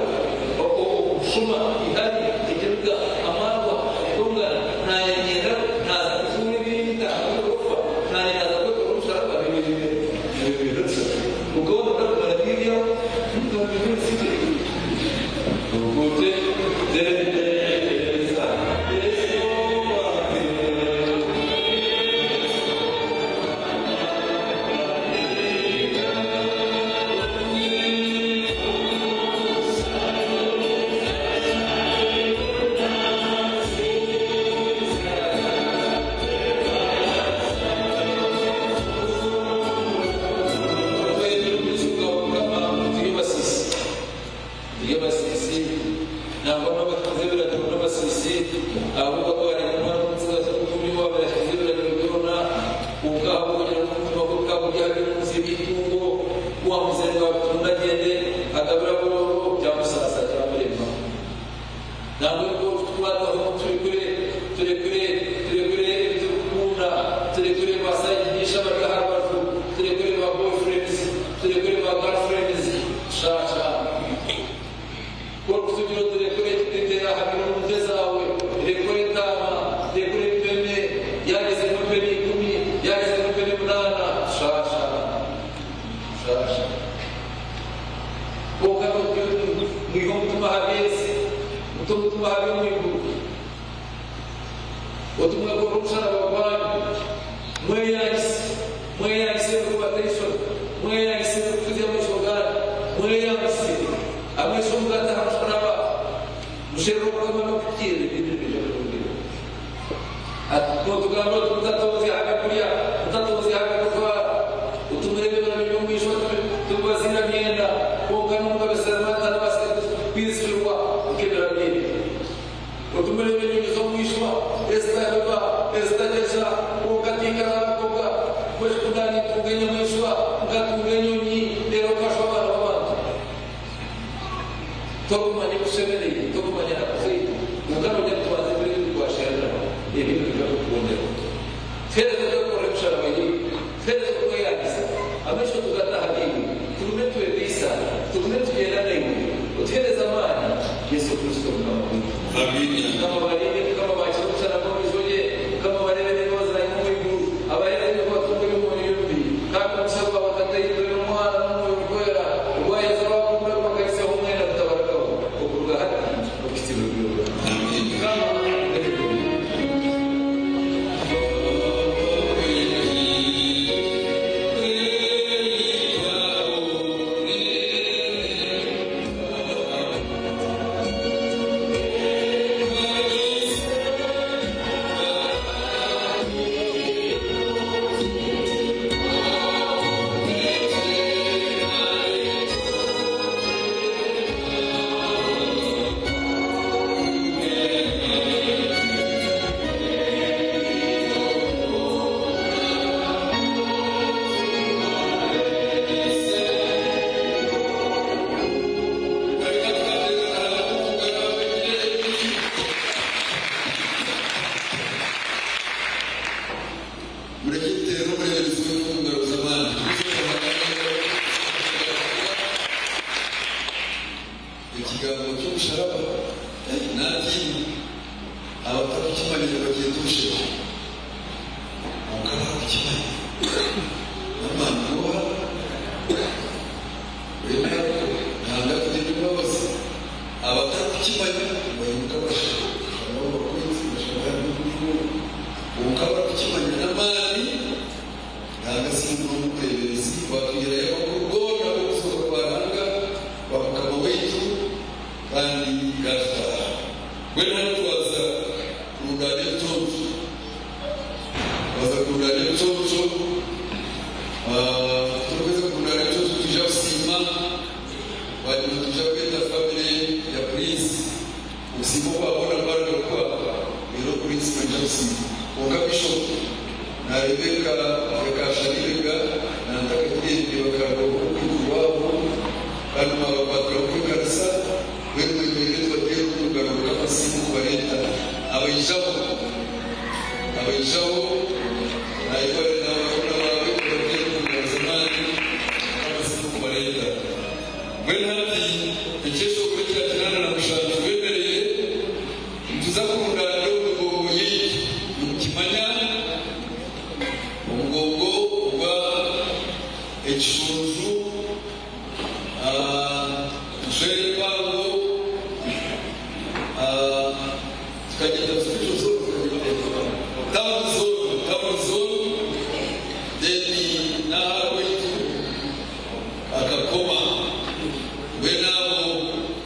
Speaker 1: obushuma, ihari, ekiniga, amaarwa, okutongana, naanye niinyenda naaza kujuura eby'emitaka y'oburofa, naanye naaza kwekorera omusharaba, Kwonka waaba otakumara bibya, Turikukwataho turekure turekure turekure ebi turikukunda turekure ba side dish abari aha rubaju turekure ba boyfriends turekure ba girlfriends shasha ku orikutugira oti rekura eki tuteera aha biri omu nte zaawe rekura entaama rekura ebipeme yaagezemu ebipeme ikumi yaagezemu ebipeme munaana shasha shasha Kwonka noogira oti, Mwihe omutima aha by'ensi, mute omutima aha by'omu iguru. Oti, Mwekorere omusharaba gwanyu, mweyangise, mweyangise ebirikubata enshoni, mweyangise ebirikufuzya amaisho gaanyu, mweyangise amaisho mugate aha musharaba, musherure Obukama n'okuhikiirira, ebindi nibiija kweyongyera. Ati, Nootugamba oti, Mutatonzya aha by'okurya, mutatonzya aha by'okujwara, oti, Mureebe barabi b'omu ishwa, tibikubaziira myenda, kwonka n'Omugabe Sulemaani tarabaasire kwizihirwa nk'ebirabyo ebi. Oti, Mureebe enyonyi z'omu ishwa, ezitabiba, ezitagyesha, kwonka tinkarabakoga. Mbwenu ku ndaanintunga enyamaishwa, nkatunga enyonyi, reero nkashwa abaana b'abantu. Torikumanya ebikushemereire, torikumanya enaku zaitu, kwonka nogira ngu tubanze tureebe ebi twasherura, ebindi nibiija kutuhondera. Tuheereze twekorera emisharaba yaitu, tuheereze okweyangisa, amaisho tugate ahari iwe, tugume nitweteisa, tugume nitugyenda naiwe, otuheereze amaani, Yesu Kristo Mukama waitu.
Speaker 2: Amiina.
Speaker 1: Mukama abarinde, Mukama abaakire omusharaba omu maisho ge, Mukama abareebe n'embabazi naimwe omu iguru, abaheereze eby'okubatunga eby'omwoyo n'eby'omubiri, kandi omugisha gwa Batataitwe n'Omwana n'Omwoyo Orikwera, ogwaheza abakunda gubakaiseho mwena gutabarugaho, okuruga hati n'okuhitsya ebiro byona.
Speaker 2: Amiina.
Speaker 1: Mukama aleke kurinda.
Speaker 2: Mureke dutere n'umureberezi w'ingabo z'amani. Ekigambo ky'omusharaba natiina abatarikukimanyire bakyetuusheho kwonka abarikukimanya n'amaani goona wenda Ruhanga atugirire embabazi abatarikukimanya bahinduka abashuma bashanga bakwitse bashanga kwonka abarikukimanya n'amaani Ruhanga asiimwe n'omureeberezi waatwihirayo amakuru goona ag'okuzoka kwa Ruhanga kwa Mukama waitu kandi gaatutaaha. Mbwenu hanu twaza kurundaana ebiconco. Twaza kurundaana ebiconco, ku turikuheza kurundaana ebiconco nitwija kusiima, bwanyima nitwija kweta famire ya Prince. Okusiima okwa boona kwaruga kuhwa, reero Prince naija kusiima. Kwonka Bishop naareeba eka ya Kasharibega na Ntakagirende bakaruga omu waabo kandi mwabakwatira nk'ekanisa mbwenu mwemerere tubateere omungaro rw'amasimu kubareeta abaijaho abaijaho nayebare n'abarumuna baawe tubateere omungaro z'amaani amasimu kubareeta mbwenu hati ekyeshongoro kya 87 twemereye nituza kurundaanira omu migongo yaitu nimukimanya omugongo ogwa ekishunju nshwere mpango tukagyenda spiritual zone tukagyenda town zone town zone then n'aha rwaitu akakoma mbwenu abo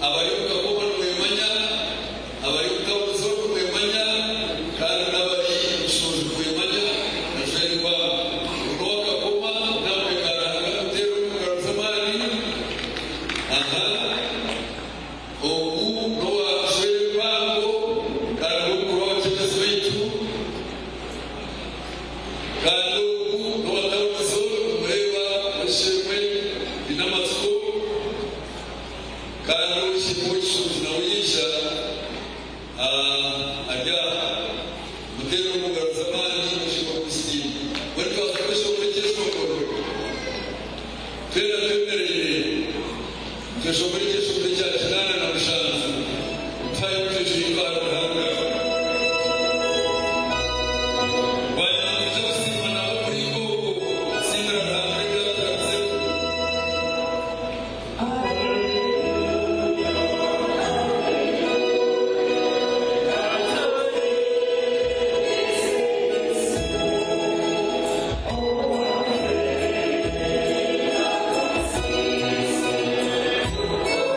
Speaker 2: abari omu kakoma nimwemanya abari omu town zone nimwemanya kandi n'abari kishunju nimwemanya na nshwere mpango n'owakakoma namwe karahanga muteere omu ngaro z'amaani aha ogu n'owa nshwere mpango kandi n'omukuru w'abakyebezi baitu. Ari aha muteere omu ngaro z'amaani Mushumba Christine. Mbwenu twaza kweshongora ekyeshongoro. Twena twemereire nitweshongora ekyeshongoro ekya 87 tuhayo obujwekyerwa ahari Ruhanga. Bwanyima nitwija kusiima nabo omuringo ogwo kusiimira Ruhanga ebi aturabizemu.
Speaker 3: Thank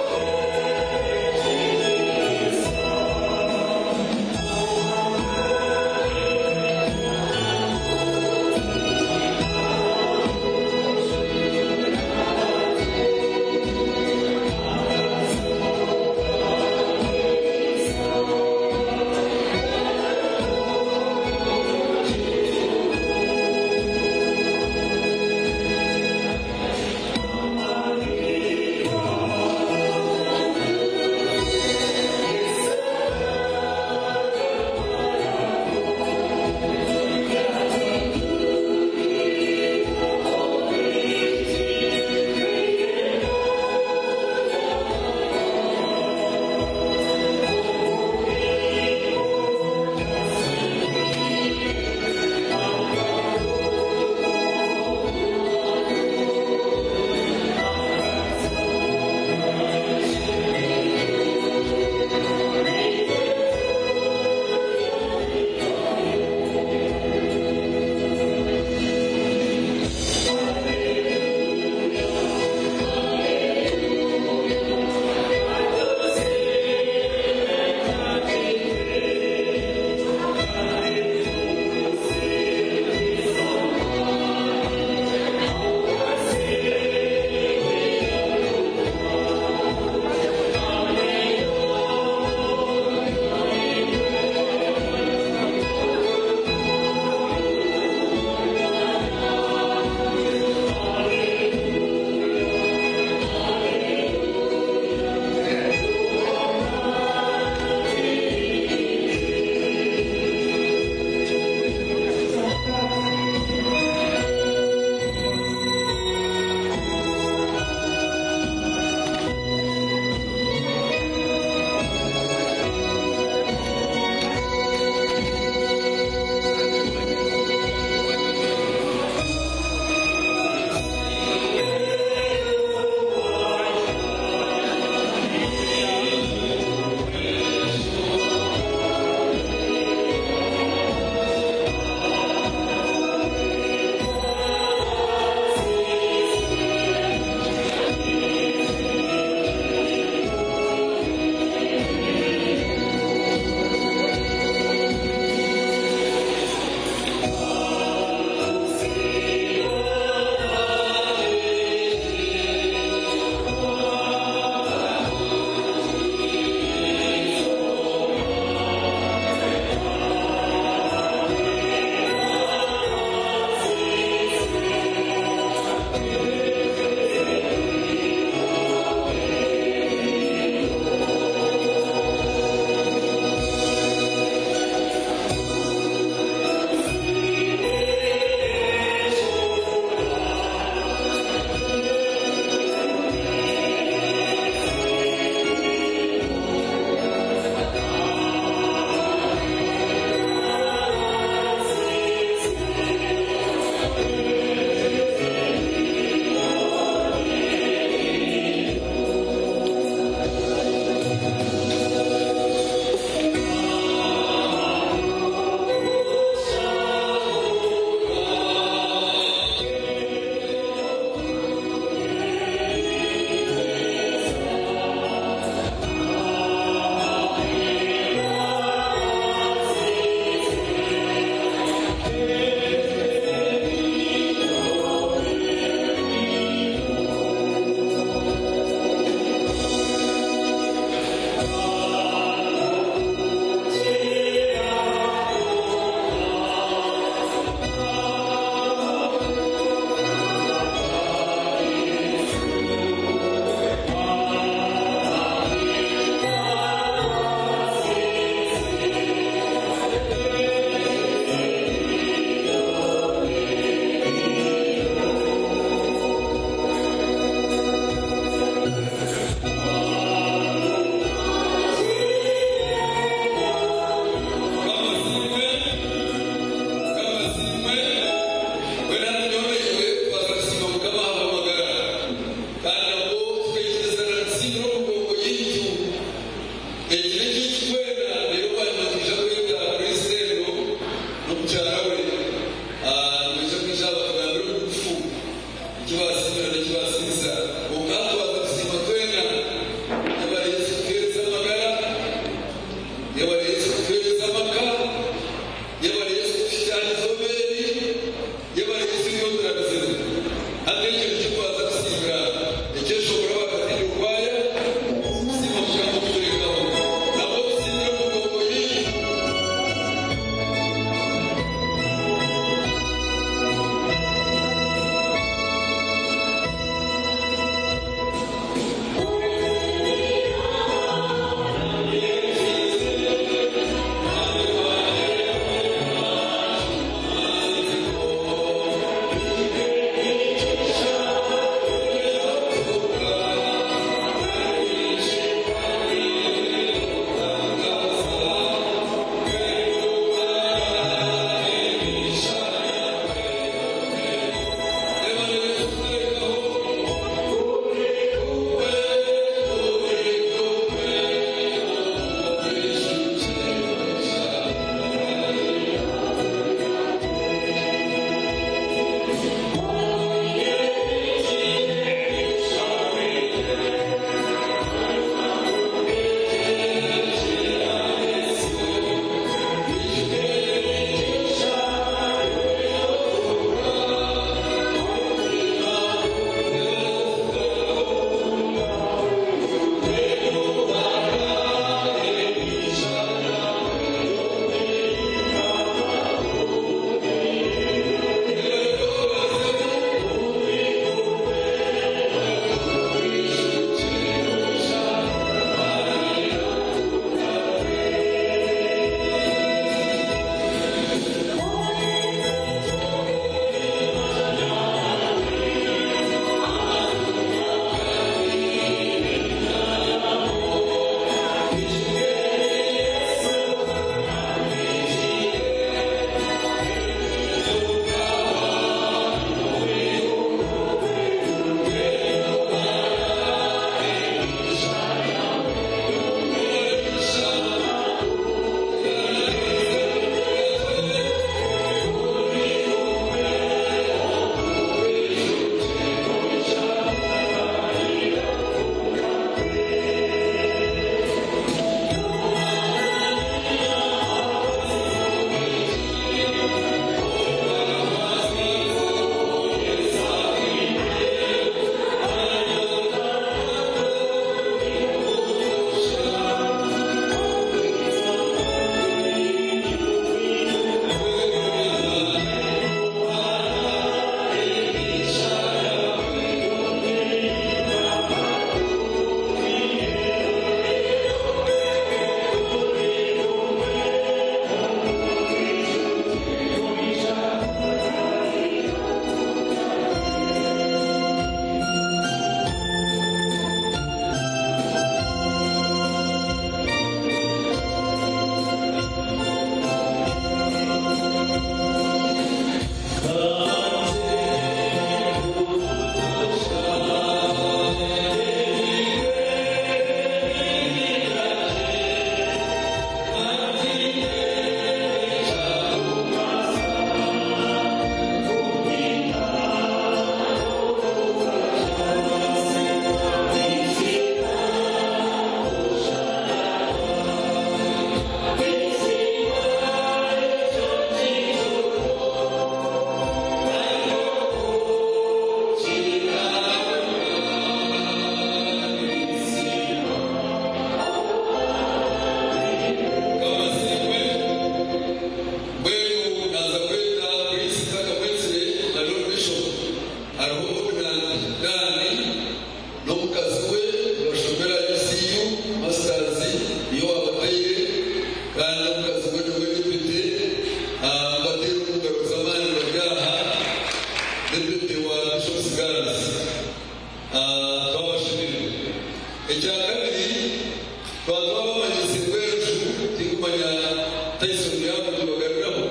Speaker 2: Ndi aho kugibagaruraho.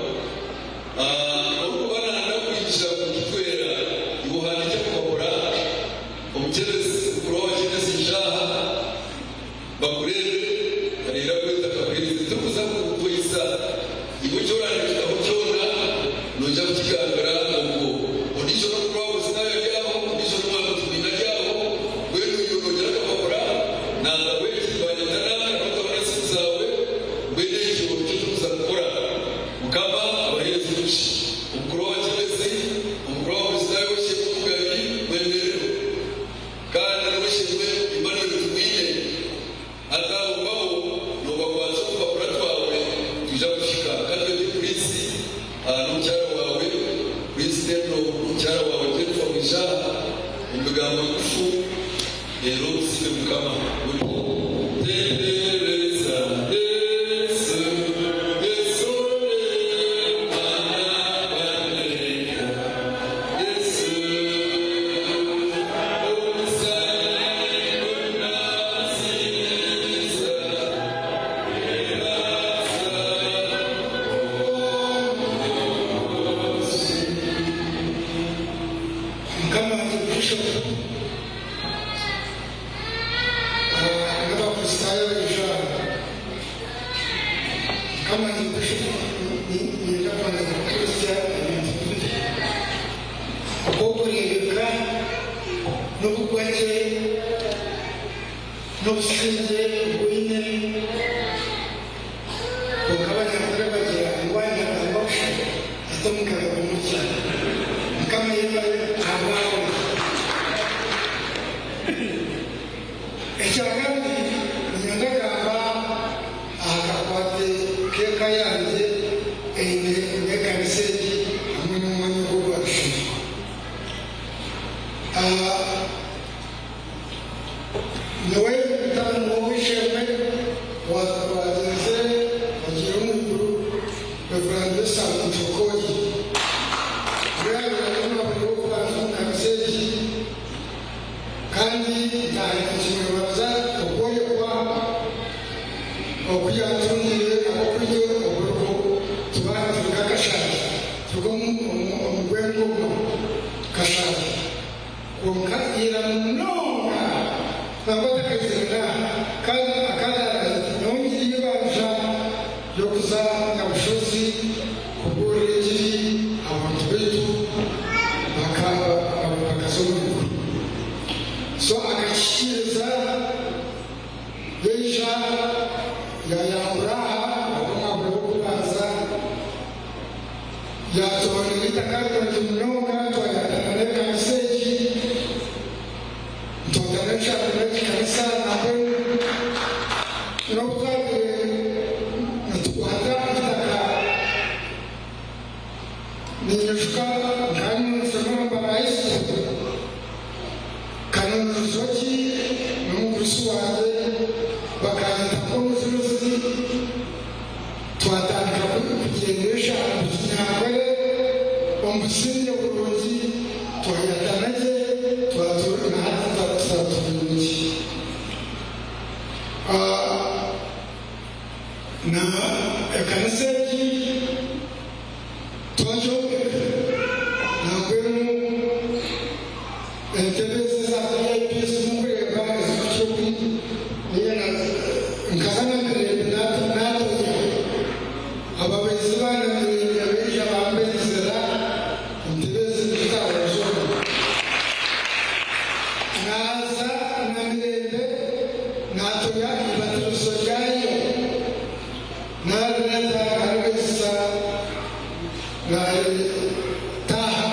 Speaker 2: Orikuba nayenda kwija kugitwera, iwe ohandiike akapapura, omukyebezi, mukuru w'abakyebezi ija aha bakureebe, areera kweta akabwiriza. Turikuza kukwisa iwe eki oraandikikaho kyona noija kukigambira ogwo ondiijo n'omukuru w'abakristaayo ari aho, ondiijo n'omwana kibiina ari aho. Mbwenu iwe noogira akapapura, naza bweki banyeta nanka, notaho n'esimu zaawe. Mbwenu ekyo nikyo turikuza kukora. Mukama abaheereza omugisha. Omukuru w'abakyebezi, omukuru w'abakristaayo w'eishemwe Omugabi, mwemerero, kandi n'ow'eishemwe Emmanuel Tumwine. Hati abo mbabo noobakwatsa otupapura twawe, twija kuhika. Kandi twete Prince n'omukyara waawe, Prince Tendo n'omukyara waawe Jennifer, mwija aha omu bigambo bigufu, reero tusiime Mukama. Tendereza Yesu, Yesu Mana waneka, Yesu omusani unasiza, Elasa.
Speaker 3: Mukama Bishop n'abakristaayo ijana, Mukama Bishop, nenda kubanza kukurizya ebintu bibiri: okwokureebeka n'obugwagye n'obusinge bwine. Konka Abanyankore bagira ngu wanyagamba busha ate omugabe gumurya. Mukama yebare ahabwawe. Ekya kabiri, niinyenda kugamba aha kakwate k'eka yangye eine n'ekanisa egi hamwe n'omwanya ogu ogwa Rushengo. Nyowe mutabani w'ow'eishe-emwe wagyenzire agiire omu iguru, Rev. Esau Njokoyi, niwe yaabaire ari omuraburi w'okubanza omu kanisa egi, kandi ntahikimwebaza okworekwa oku yaatungire ahabw'okurya oburugo tuba turi nk'akashaazi turi omu gw'engoma kashaazi. Kwonka ira munonga nangwa atakaizire n'aha, kandi akantangaza ati, Nyowe ngire eibanja ry'okuza Nyabushozi kubuurira engiri abantu baitu bakaza omu iguru. So akakihikiiriza, yaija yaayambura aha omwabura w'okubanza, yaatoorera eitaka rirungi munonga, twayatana n'ekanisa egi, twatana enshaaro n'egi kanisa. Nambwenu n'obu twabaire nitukwata eitaka, ninyijuka nkaba ninshoma Mbara High School, Kanoni Rujoki n'omugurusi wangye bakanyeta nk'omujurizi, twatandika kugyendesha omu kinyankore omu busingye burungi, twayatana gye, twatuura na hati turaturire gye. Na ekanisa egi twagyombeka, nambwenu entebe ezi eza VIP ezimurikureeba ezirikukira oku nkaza na Mirembe naatonya ababaizi ba Namirembe baija bambaizira entebe ezi nizitaahura zoona. Naaza Namirembe naatonya eibatirizo ryayo, naarireeta nkaribaizisa, naaritaha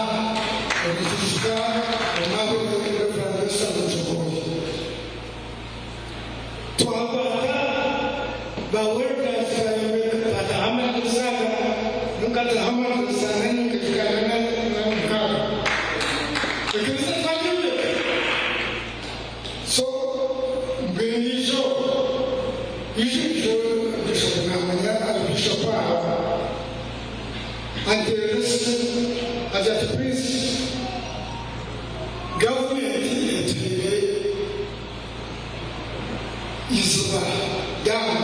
Speaker 3: omukijuka omwaka Rev. Esther Mujogoyi. Twakwata ba welders bayombeka, twataho amadirisa aga, nkataho amadirisa n'enyingi 46. Ekanisa twagyombeka. So mbwenu ijo ijo ijo Bishop namanya ari Bishop aha anteerera esimu agira ati, "Prince, gavumenti etuhaire iziba dam,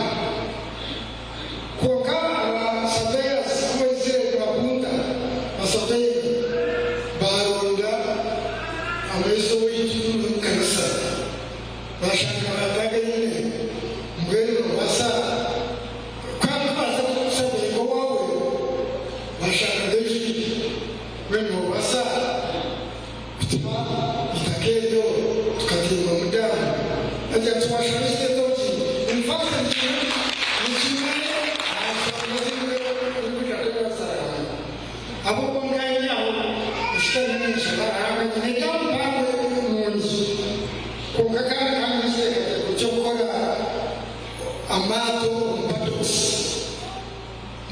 Speaker 3: kwonka aba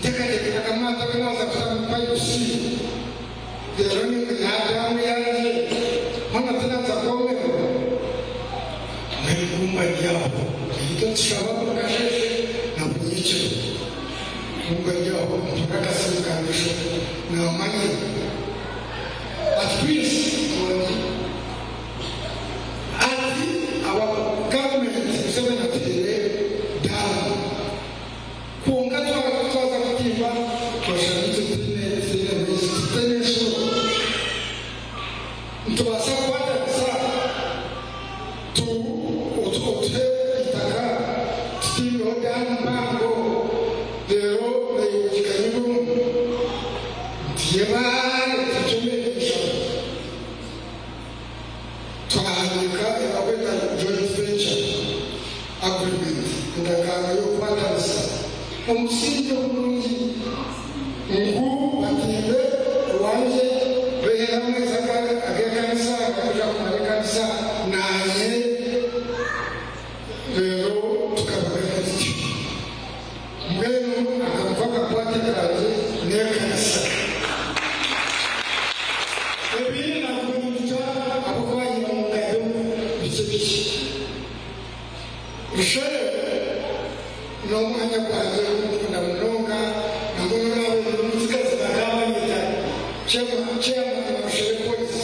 Speaker 3: Nteekateeka akamaato aku naaza kutamu pipes reero niiha daamu yangye hoona tinaaza kwomerwa. Mbwenu ku mba ndi aho, itwe nitushaba buri kasheeshe na buri nyekiro. Ku mba ndi aho mpurira akasimu ka Bishop naamanya ati Prince wangi ati aba gavumenti Museveni ateire daamu. Kwonka twaza kutimba twashanga itwe tutaine maizi, tutaine nshuro. Nitubaasa kukwatanisa otuhe eitaka tutimbeho daamu mpango reero naiwe ogiganyirwemu. Nti yebare nikyo mbaire ninshaba. Twahandiika ebi barikweta joint venture agreement, endagaano y'okukwatanisa omusingye murungi ngu batimbe owangye baiheho amaizi ag'ekanisa agarikuza kumara ekanisa naanye reero tukabagana tutyo. Mbwenu akampa akakwate kangye n'ekanisa. Ebi nakubinyijukya ahabw'okuba nyine omu ngaro bikye bikye. Rushere n'omwanya gwangye ogundikunda munonga nambwenu naaba ndi omutsigazi bakaba banyeta chairman wa Rushere Boys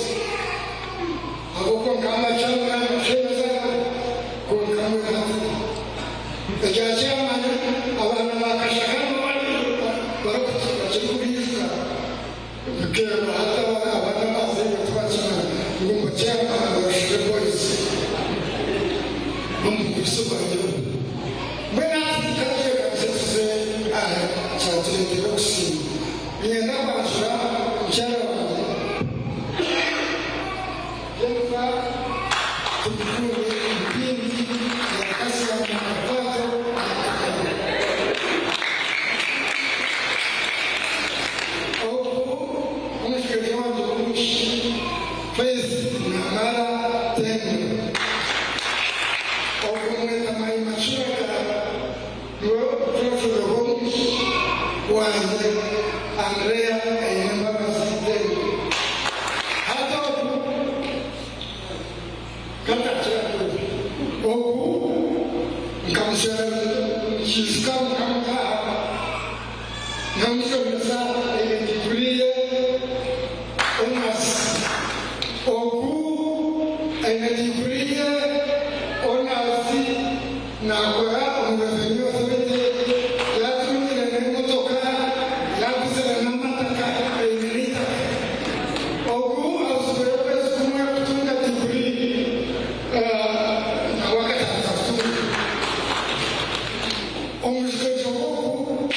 Speaker 3: ahabw'okuba nkaba mbakyamura nibashemeza kwonka mbwenu hati ekya chairman abaana ba Kashaka nibo bakirikubiijuka bikeerwa hati abaana abazairwe tibakimanya ngu mba chairman wa Rushere Boys n'omukubiso gwangye ogu. Mbwenu hati tukatebeekanisa tuze aha kyatureetera okusiima. Niinyenda kwanjura mukyara wangye Jennifer Tumukunde Mpindi Nyakasya Nyakakwato Nyakakaro. Ogu n'omushwezi wangye w'omwishiki Faith Namara Tendo. Ogwo mweta Maima Kiraka niwe mucuracura w'omwishiki wangye Andrea Ainembabazi Tendo. Hati ogu katakira kubi. Ogu nkamushwera nikiijuka nkamutaaha nkamushomesa eine diguri ye Honours. Ogu aine diguri ye Honours naakora omu Revenue Authority, yaatungire n'emotoka, yaaguzire n'amataka aine n'eitaka. Ogu ahuzibweyo okwezi kumwe kutunga diguri nawe akatandika kutunga. Omujwekyerwa ogu,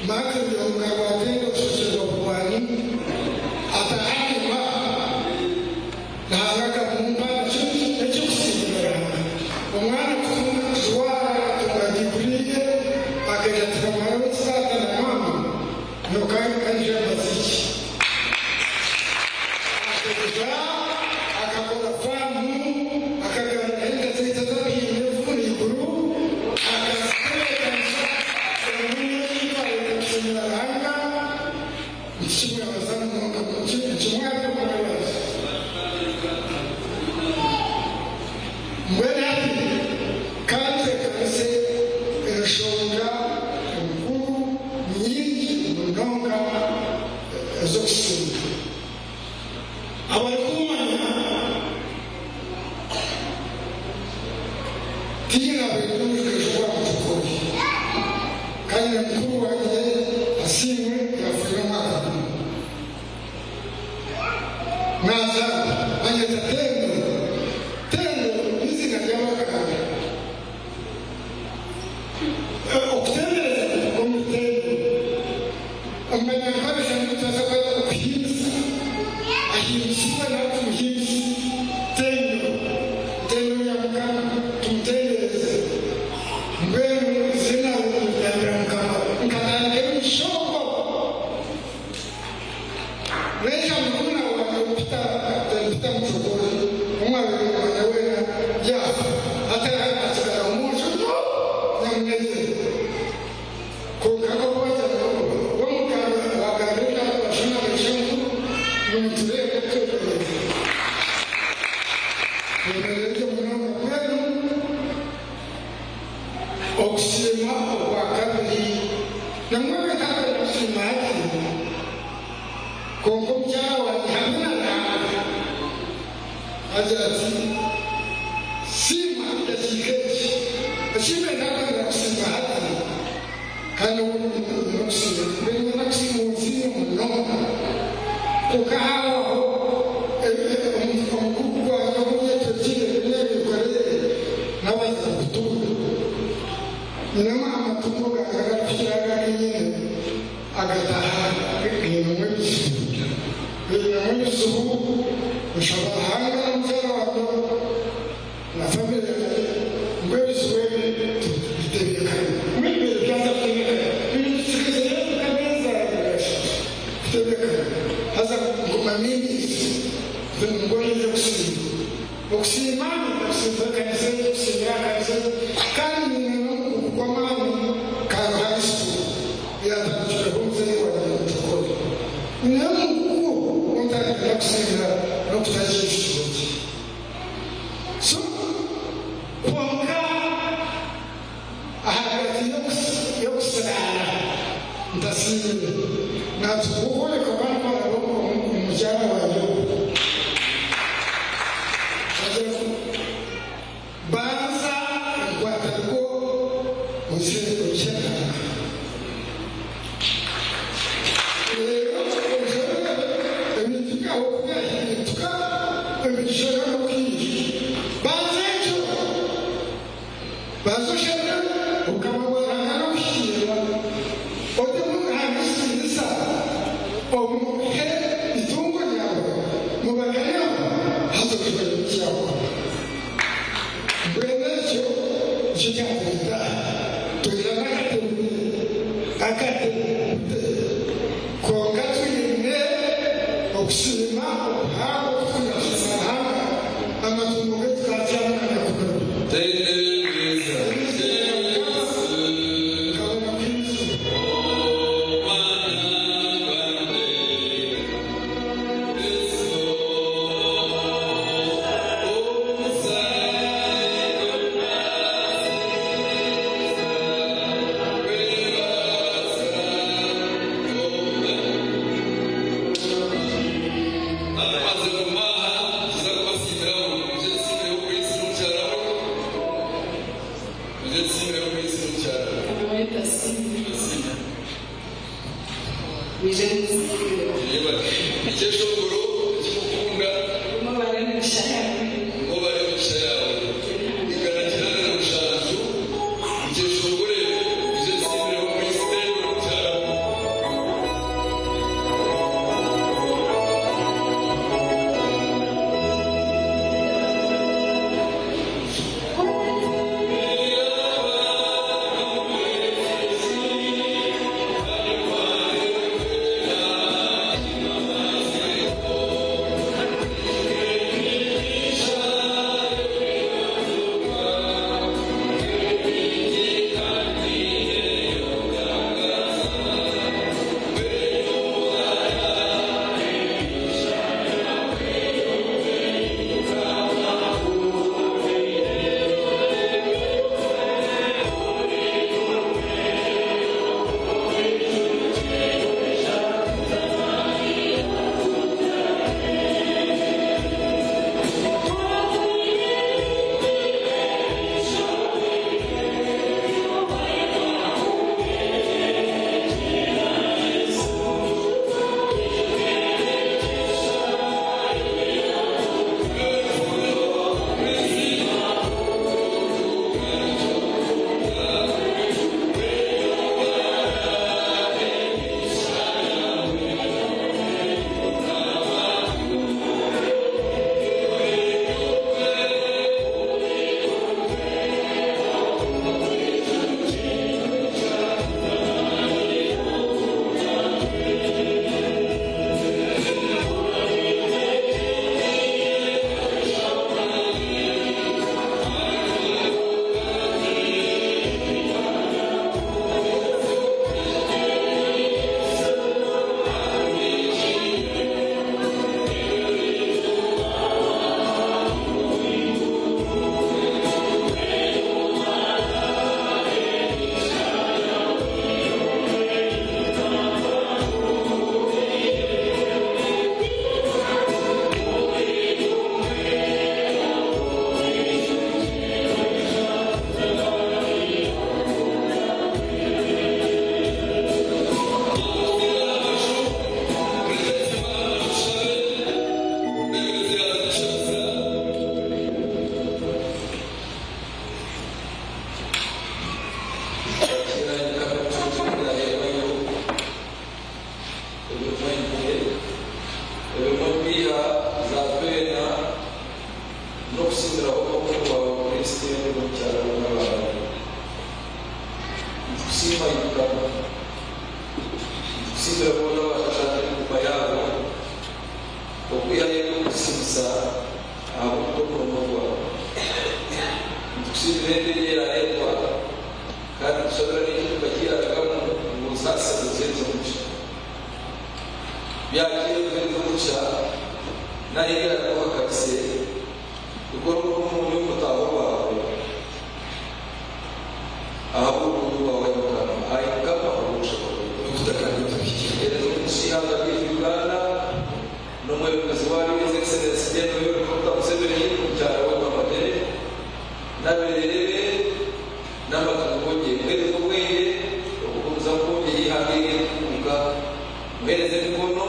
Speaker 3: Mark Ruyonga waatenda okushwekyerwa Burwani atahanyima Ruhanga akamumpa n'eky'okusiimira Ruhanga. Omwana kutunga kujwara akatunga diguri ye akaija tukamaraho ekisaata na maama nyowe kaija maziki. Akaija akakora faamu akagaruraho ente zaitu ezabaire eiguru akazitebeekanisa emwe ei twareeta kusiimira Ruhanga. Nikimwebaza munonga nikimwaka omwebazo. Mbwenu hati ka ntebeekanise enshonga enkuru nyingi munonga ez'okusiima. Abarikumanya tihaine abaire n'omujwekyerwa gwa Mutukuri kandi na mukuru wangye Asiimwe yaafiire omwaka gumwe. Naazaarwa banyeta Tendo. Tendo n'eiziina ry'Abaganda. Okutendereza kuruga omuri Tendo. Omu Banyankore nitubaasa kweta okuhimbisa. Ahimbisibwe nawe tumuhimbise. Tendo, Tendo ya Mukama, tumutendereze. Mbwenu eiziina nirigambira Mukama. Nkatandika emishongo. Naija murumuna wangye Peter, Kapiteni Peter Mushobori, ou mwabaire nimumanya weena, yaafa. Hati atsigara omwojo nyamunegyere. Kwonka nk'oku bagira ngu Agira ati, Siima edakiika egi. Eki ntakwenda kusiima hati, kandi obu nyine okusiima, niinyenda kusiima onsiime munonga. Kwonka haabaho omugugu gwangye ogu nyetwekire n'ebinkorere, naabanza kugutunga. Nyinemu amatungo gange agarikukira ago agu nyine, agataaha gainemu ebizibu. Gainemu ebizibu, nshaba Ruhanga na mukyara wangye na famire yangye ngu ebizibu ebi tubitebeekane. Mbwenu bibaire byanza kutebeekana, nsigazireyo nk'ameezi abiri ashatu kutebeekana, haza nguma nimbizi ngu oriija kusiima. Okusiima nikusiima ekanisa egi, kusiimira aha kanisa egi, kandi nyine n'omugugu gw'amaani Kaaro High School eyatandikirweho muzeeyi wangye Mutukore. Nyineho omugugu ogu ntarikwenda kusiimira n'okutagira ekituro kye. So kwonka ahagati y'okusiraana ntasiimire, natunga okworeka oku omukyara wangye ogu. Agira ngu, Banza enkwata nibwo oze oihe Reero oze oreebe ebintu byawe oku byahinduka, emigisha yoona oku iri. Banza ekyo. Banza osherure Obukama bwa Ruhanga n'okuhikiirira, otemu Ruhanga ekitiinisa, omuhe eitungo ryawe, mubaganeho, haza oshwere eki yaakukora. Mbwenu ekyo nikyo kyatureeta aha. Twija n'akatebe, akatebe, kwonka twine okusiima okuhango oku twine kusiima Ruhanga amatungo gaitu gaatyama agakugaruka. Nkabona kwija.
Speaker 1: Nitukusiimira boona abaashashaana emiguma yaabo okwihayo eby'okusiimisa ahabw'okukora omurimo gwawe. Nitukusiimira ente egi eyaareetwa kandi nitushabira n'ekituka ki yaaragamu ngu osaasire oziheereze omugisha. Byakiire obiheereze omugisha n'ahu eraakuhakarise bikore omurimo omuri omutaho gwawe ahabw'oburungi bwawe, ai Mukama. Ai Mukama, hurira okushaba kwaitu.
Speaker 2: N'obutaka bwaitu buhikire.
Speaker 1: Heereza omugisha eihanga ryaitu Uganda n'omwebembezi waaryo His Excellency Gen Yoweri Kaguta Museveni n'omukyara we Mama Janet n'abereere be n'amatungo gye. Muheereze obwengye okugumizamu kwongyera eihanga eri entunguuka. Muheereze emikono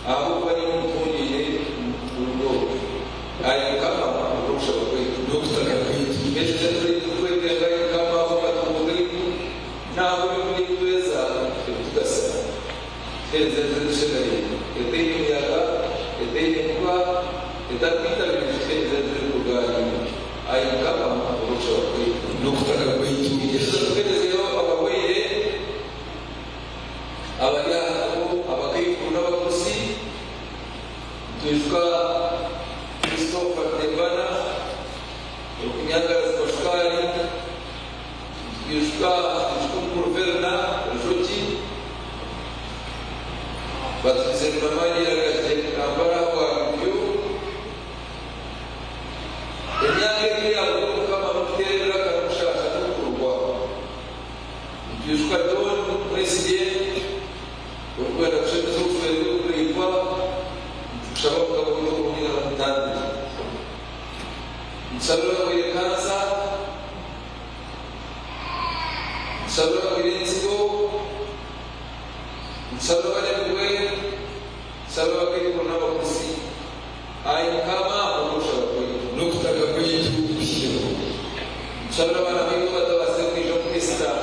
Speaker 1: ahabw'okuba niiwe omutungiire omurundi ogu. Ai Mukama, hurira okushaba kwaitu.
Speaker 2: N'obutaka bwaitu.
Speaker 1: Ekize turi tukwetenga, ai Mukama, ahabw'amatungo gaitu n'ahabw'ebyokurya ebi tweza ebitugasira. Tuheereze enjura edushemereire, etaine muyaga, etaine nkuba, etarikwita bintu, tuheereze enjura erikuruga ahariiwe. Ai Mukama, hurira okushaba kwaitu.
Speaker 2: N'obutaka bwaitu.
Speaker 1: Ekize tuheerezeyo abarwaire abari aha nabo, abakaikuru n'abagurusi. Nitwijuka Christopher Tebana, orikunyangaraza shukaari. Nitwijuka nitwijuka omukuru Verna Rujoki, batwizire mama Nyiragaje Kampala ahabwa review. Emyaka egi eyabura Mukama n'okuteerera akaramushaasha n'okukurwa. Nitwijuka John Mwesigye orikwenda kushemeza obushwere bwe kugaitwa. Nitukushaba Mukama waitu omurungi na n'omutambire. Nitushabira abarwaire kansa, nitushabira abarwaire entsigo, nitushabira abaremirwe, nitushabira abakaikuru n'abagurusi. Ai Mukama, hurira okushaba kwaitu.
Speaker 2: N'okutaka kwaitu kuhikyeho.
Speaker 1: Nitushabira abaana baitu abatabaasize kwija omu Easter,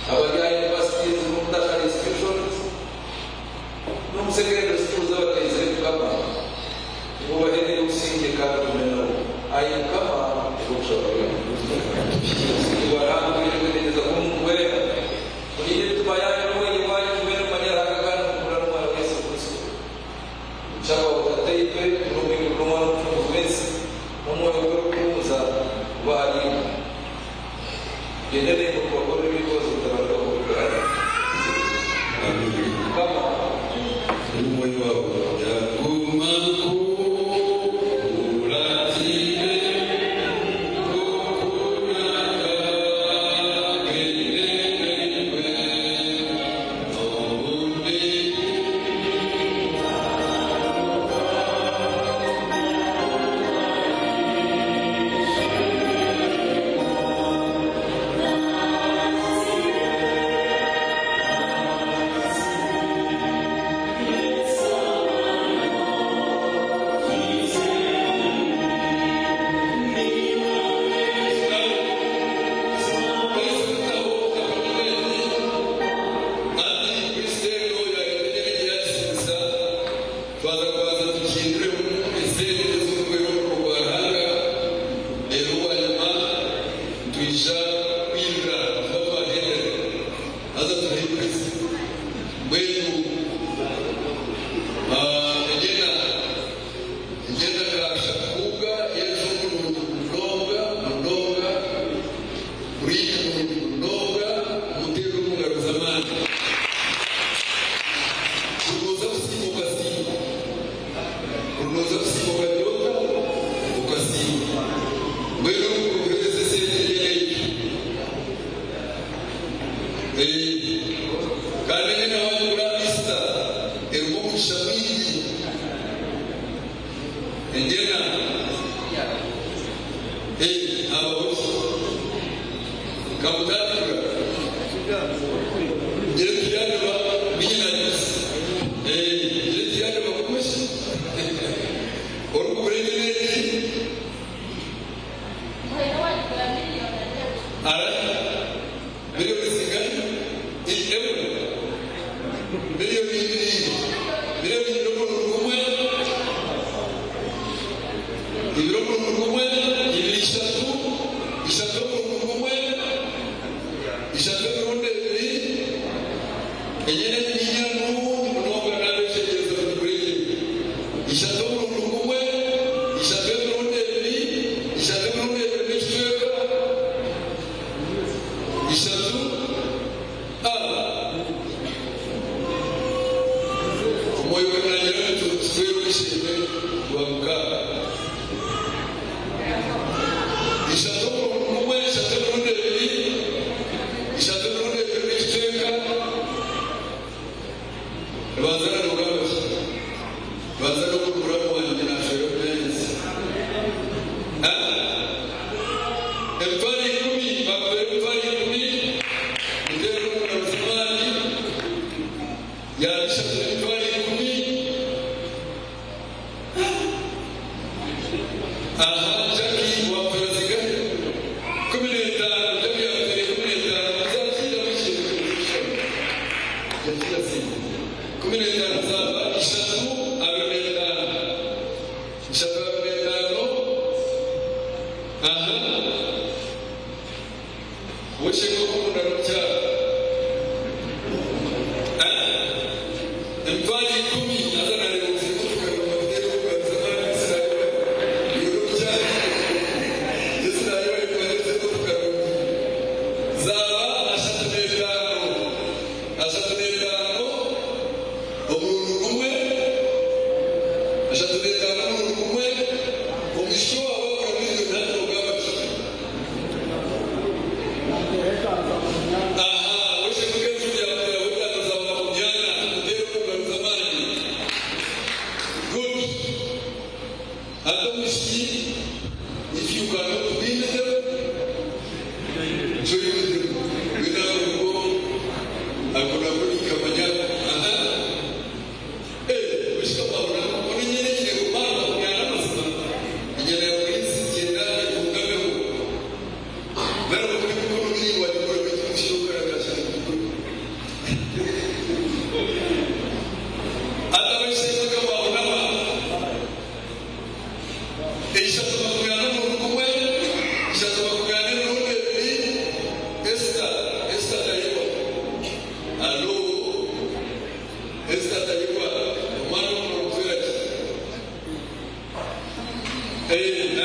Speaker 1: abari aha universities n'omu tertiary institutions n'omu secondary schools abataizire Mukama, ngu obaheerere obusingye kandi ogume nabo. Ai Mukama, hurira okushaba kwaitu. Obusingye bwa Ruhanga obwine kwetegyereza kw'omuntu weena, burinde emitima yaanyu n'obwengye bwanyu mube nimumanya Ruhanga kandi nimukunda n'Omwana we Yesu Kristo. Omugisha gwawe Tataitwe ori omu iguru n'Omwana Omucunguzi w'ensi n'Omwoyo gwe orikuhuumuza gube ahariimwe. Tugyende naimwe tubakorere ebirikubaasa kutabarugaho kugarura. Mukama.
Speaker 2: N'omwoyo waawe. Yaguma nkuratire, nkukunaka, ngende naiwe, obundi. Twaza kubanza tukihinduremu esente z'okukorera omurimo gwa Ruhanga, reero bwanyima nitwija kwirira tuba twahendera haza tuhindurize. Mbwenu engyenda engyenda kasha kuhuga y'enzungu nungi munonga munonga kurindi nungi munonga omuteera omu ngaro z'amaani. Kunoza kusiima okasiima. Kunoza kusiima okabyota okasiima. Mbwenu okuhereza esente engyena egyo. Kandi engyena wagigura Easter erimu omugisha mwingi. Engyena abahoki kamutandikura. Ngire tiyandiba ninye nagiguze. Ngire tiyandiba kumushi. Orikugura engyena egi ara miliyoni zingana emwe miliyoni 2 miliyoni 2 omurundi gumwe 2 omurundi gumwe 2 ishatu ishatu omurundi gumwe ishatu emirundi ebiri. Enyana egi niinyana nungi munonga naabeshengyereza mugigure gye. Ishatu omurundi gumwe, ishatu emirundi ebiri, ishatu emirundi ebiri n'ekicweka, ishatu ah. Omwoyo we naagira ngu tutwere omushembe gwa mukaaga. Ishatu omurundi gumwe, ishatu emirundi ebiri, ishatu emirundi ebiri n'ekicweka. Nibanza na rugamba ki? Nibanza n'ogu muramu wangye naashwera omunyanyazi. Ha? Emitwaro ikumi, bakubeera emitwaro ikumi, muteere omungaro z'amaani, yaaba ishatu n'emitwaro ikumi. Aha, Jackie wamutwara zingahe? 15, Jackie yamutwara 15, muzakiira mukye. Yakiira zimwe. 15 zaaba ishatu 25. Ishatu 25. Aha. Weshenge okukunda n'okukyara. Emitwaro 10 haza nareeba obuzibu tukareba buteera obugaruza amaani Yesu nayebare iwe n'okukyara. Yesu nayebare kubahereza emotoka nungi. Zaaba 35. 35 omurundi gumwe. 35 omurundi gumwe. Omwishiki waawe agura miriyoni hati nogamba ki? Aha, weshenge nk'enfumu ya Butera w'etaano zaaba makumyana, muteere omu ngaro z'amaani. Good. Hati omwishiki, if you cannot win them, join them. Mbwenu ako niko, ako nako ninkamanya. Aha. Eh, omwishiki akahurira onu enyana enyine kumara makumyana amazima, enyana ya Prince gyenda etungameho. Nari okukora emikono miraingwa nigura beitu omwishiki okaragaasha nigugura. Hati ab'eishe-emwe ka baahunama eishatu makumyana omurundi gumwe, ishatu makumyana emirundi ebiri, Esther, Esther Tayebwa, Alo, Esther Tayebwa, omwana ogu noomutwera ki? 20,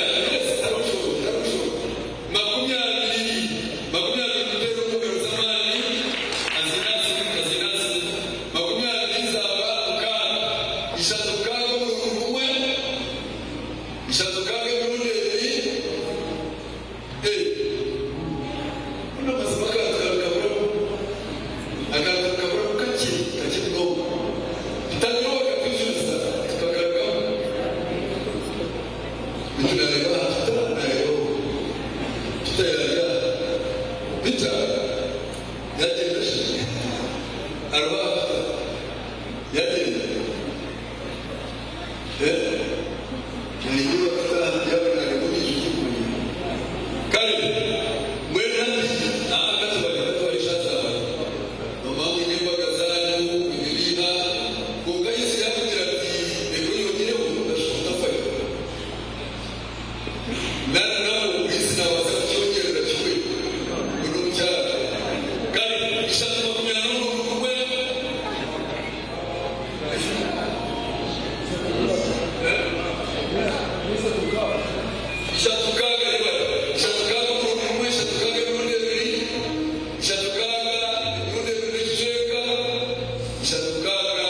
Speaker 2: 20 muteere omu ngaro z'amaani, azinasi, azinasi, 20 zaaba mukaaga, ishatu mukaaga omurundi gumwe, ishatu mukaaga emirundi ebiri, eh, mbwenu amazima akantu kaburamu, akantu kaburamu kakye, kakye munonga, tutariho bakatwijuriza tukagarukamu. Beitu naareeba aha Peter, naareeba ogu. Peter yaari aha. Peter yaagyenda shi? Ariho aha Peter? Yaagyenda? Eh? Nindeeba Peter yaaba naareeba omu iju ry'okumanya. Kare, mbwenu hati, aa, katubare, katubare eshaaha zaabare. Mama mwine embaga zaanyu, ebibiina. Kwonka Yesu yaamugira ati, Reka oyongyereho, otafayo. Nari nabwo Yesu naabaasa kukyongyerera kimwe ngu n'omukyara. Kare, ishatu makumyana n'omurundi gumwe. Ishatu mukaaga, reeba, ishatu mukaaga omurundi gumwe, ishatu mukaaga emirundi ebiri, ishatu mukaaga emirundi ebiri n'ekicweka, ishatu mukaaga,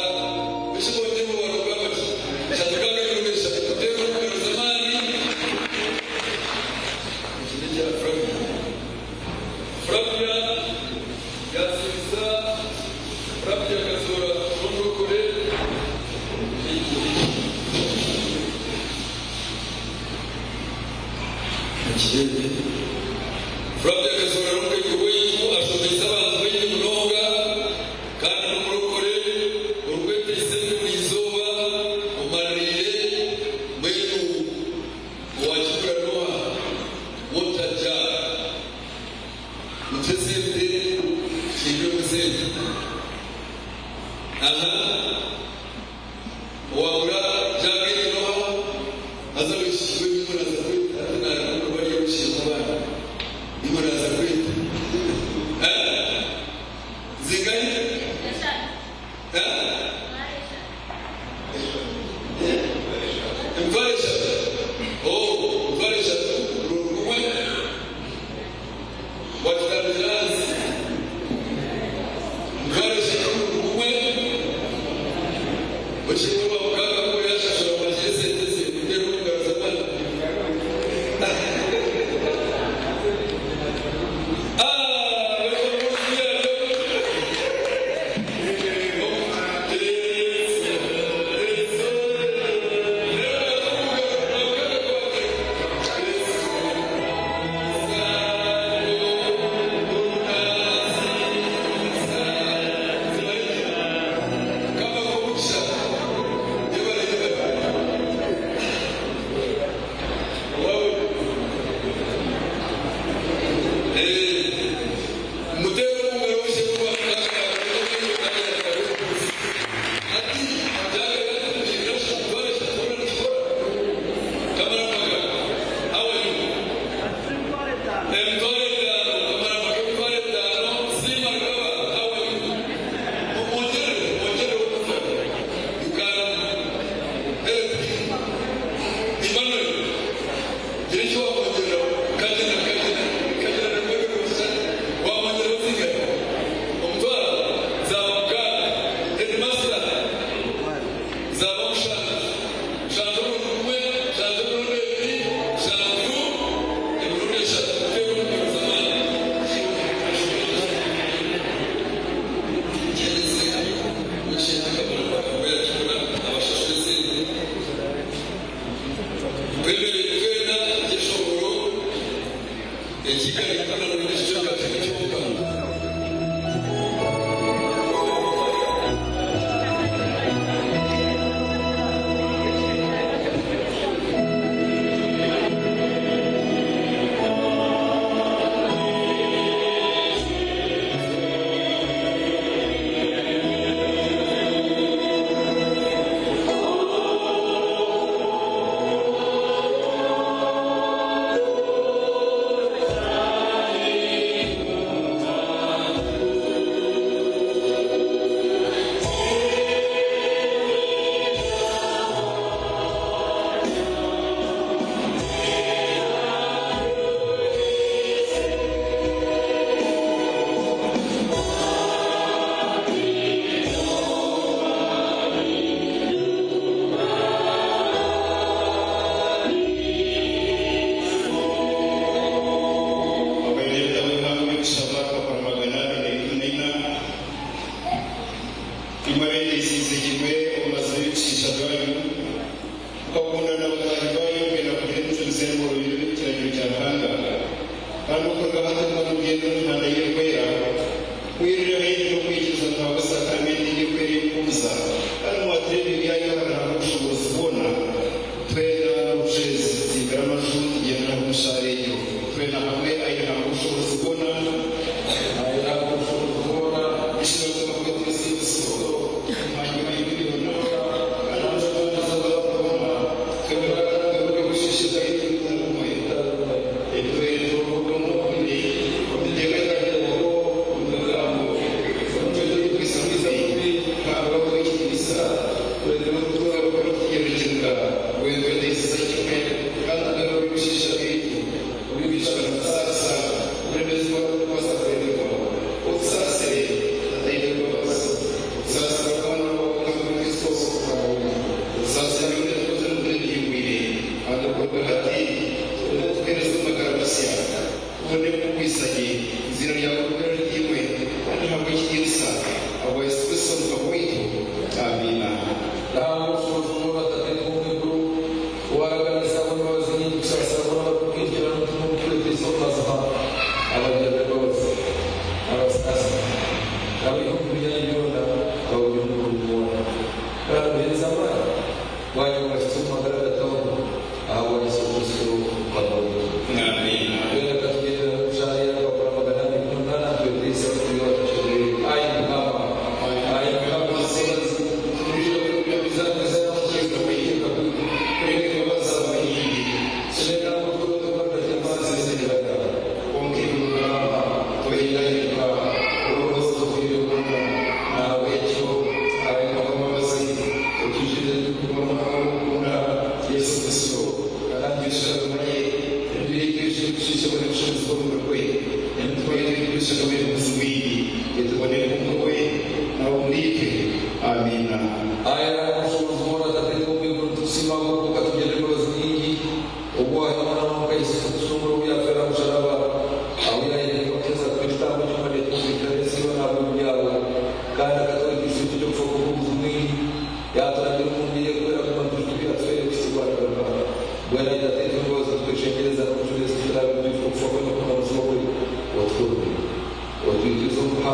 Speaker 2: eki bongyeho barikugamba ki? Ishatu mukaaga emirundi eshatu, muteere omu ngaro z'amaani. Eki n'ekya Flavia. Flavia yaasibisa Flavia Kazoora n'omurokore. Mukireebe. Flavia Kazoora n'omukaikuru waitu, ashomeise abantu baingi munonga kandi n'omurokore orikweteisa ebiri buri izooba, omaririire mbwenu owakigura n'oha? Water jar. Mutwe sente, kihinduremu sente. Aha. Owagura jaaga egi n'oha? Haza oishiki we niiwe naaza kweta. Hati naareba oku bari okushiima abaana. Niiwe naaza kweta. Eh? Zingahi? Emitwaro eshatu. Oh, emitwaro eshatu murundi gumwe wakitambikira ahansi. Emitwaro eshatu murundi gumwe oshemwe wa mukaaga ku yashashura mwakire esente ze muteere omu ngaro z'amaani. Ah,
Speaker 1: Amen.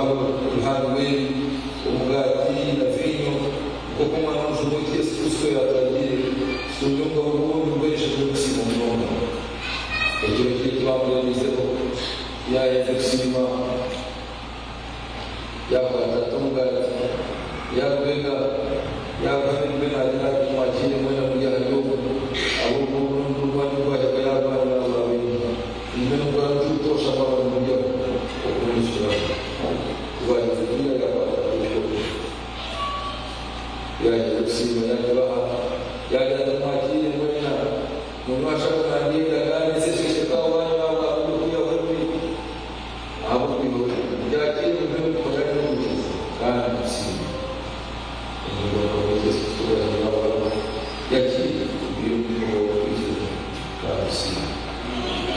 Speaker 1: Ebihangirwe ebi, omugaati na viinyo, nk'oku Omwana w'Omujuni waitu Yesu Kristo yaaturagiire, tutunge omugabo gw'obuumi bw'enshatu n'okusiima munonga. Ekiro kiri eki baamureebiizeho, ku yaaherize kusiima, yaakwata ati omugaati, yaagubega, yaaguha abeegi be naagira ati, Mwakiire mwena murye ahari ogu, ahabw'okuba ogu n'omubiri gwangye ogwaheebwayo ahabwanyu n'ahabwa baingi. Mugume nimukora mutyo butoosha mwaba nimuryaho, okunyijukiraho. Ku baaherize kurya, yaakwata ekikopo. Ku yaaherize kusiima, yaakibaha, yaagira ati, Mwakiire mwena, munywe aha shagama yangye ey'endagaano eseeshekeka ahabwanyu n'ahabwa baingi okwihaho ebibi. Ahabw'okwihaho ebibi. Mugyakiire mugume nimukora n'okwikiriza kandi nimusiima. Omuringo Mukama waitu Yesu Kristo ogu yaahaire ahabwawe, yakiire ogire omutima gw'okwikiriza kandi osiime.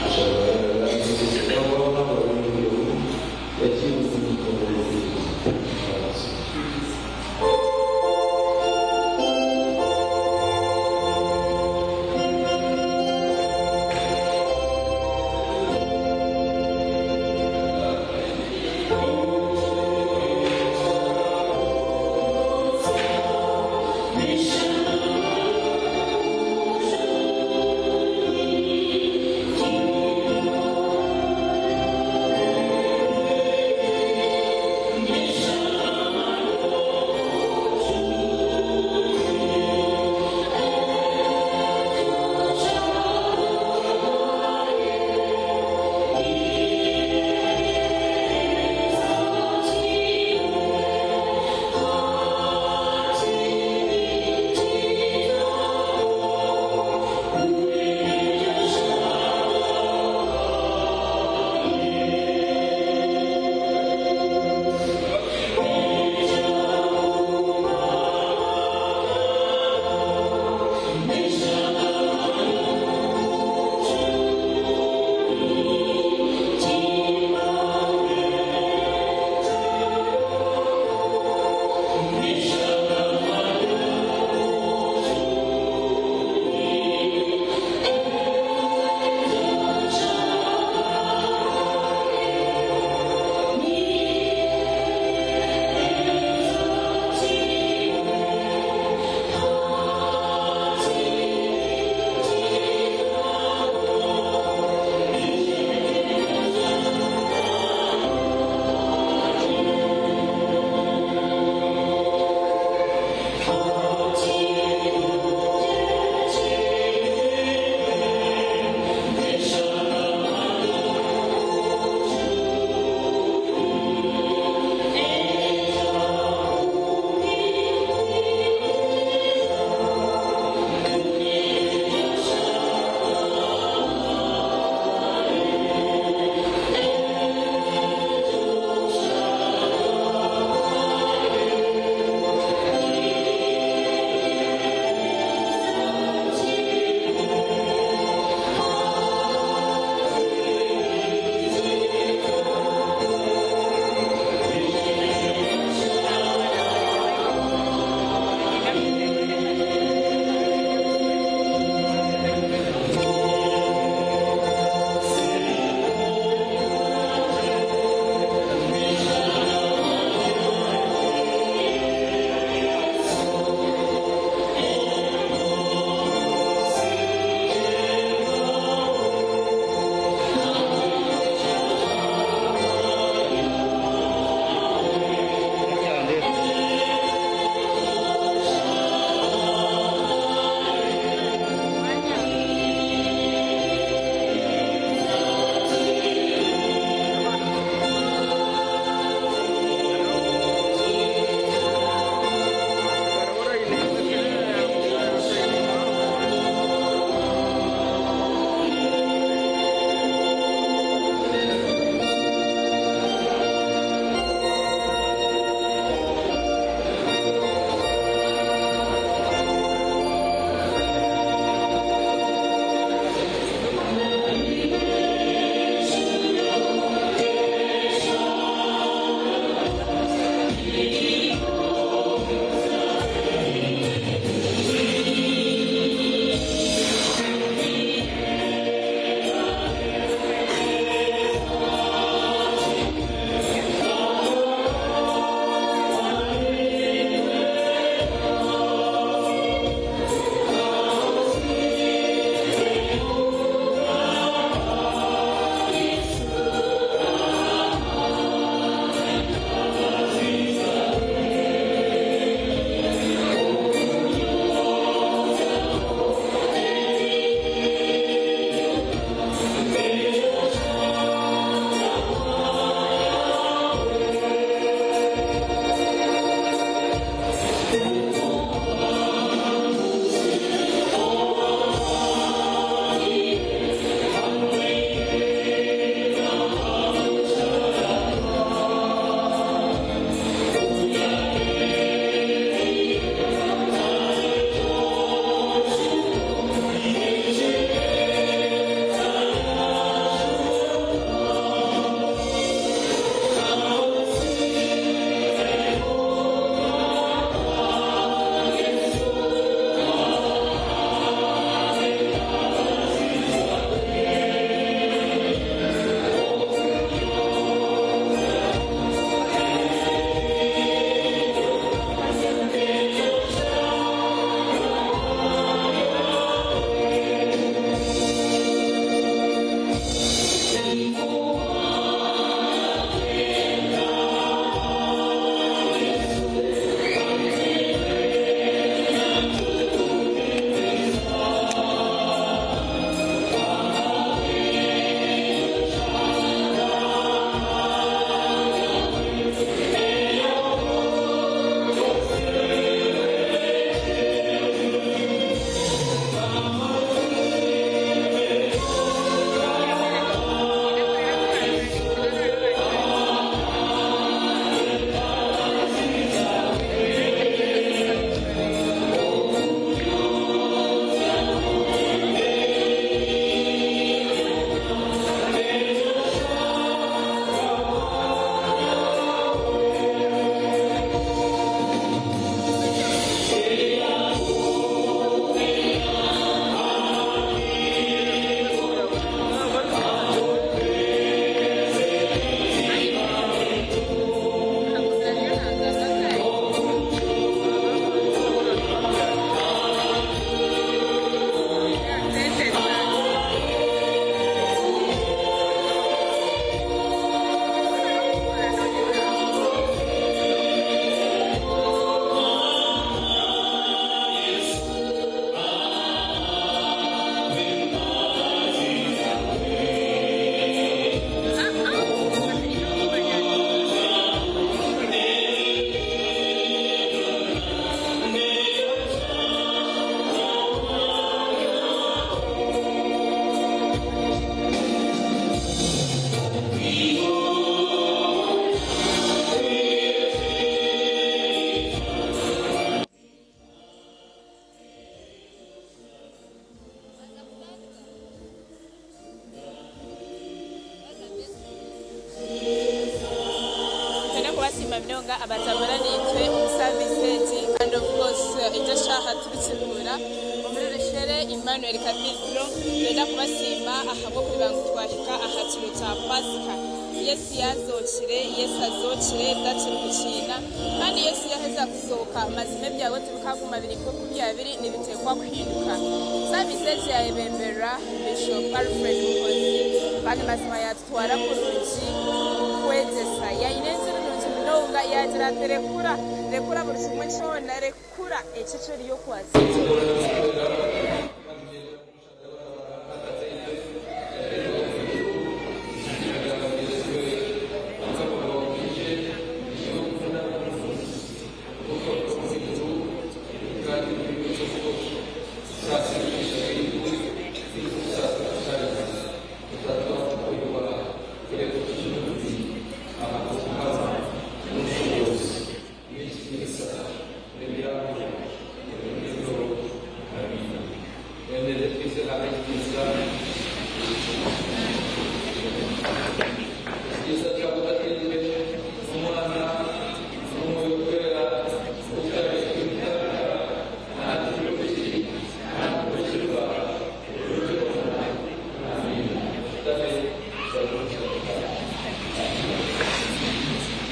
Speaker 1: Eshagama y'endagaano eseeshekeka ahabwawe n'ahabwa baingi okwihaho ebibi, yakiire ogire omutima gw'okwikiriza kandi osiime.
Speaker 4: munonga abatambura naitwe omu service egi kandi of course egi eshaaha turikiruhuura omuri Rushere Emmanuel Cathedral. Twenda kubasiima ahabw'okureeba ngu twahika aha kiro kya Pasika. Yesu yazookire, Yesu azookire takiri kukiina kandi Yesu yaheza kuzooka mazima ebyawe tibikaguma biri nk'oku byabiri nibiteekwa kuhinduka. Service egi yayebemberwa Bishop Alfred Muhoozi kandi mazima yatutwara kurungi omu kwegyesa. Yaine enziri nungi munonga yagira ati rekura, rekura buri kimwe kyona, rekura ekyo eki oriyo okwatsire.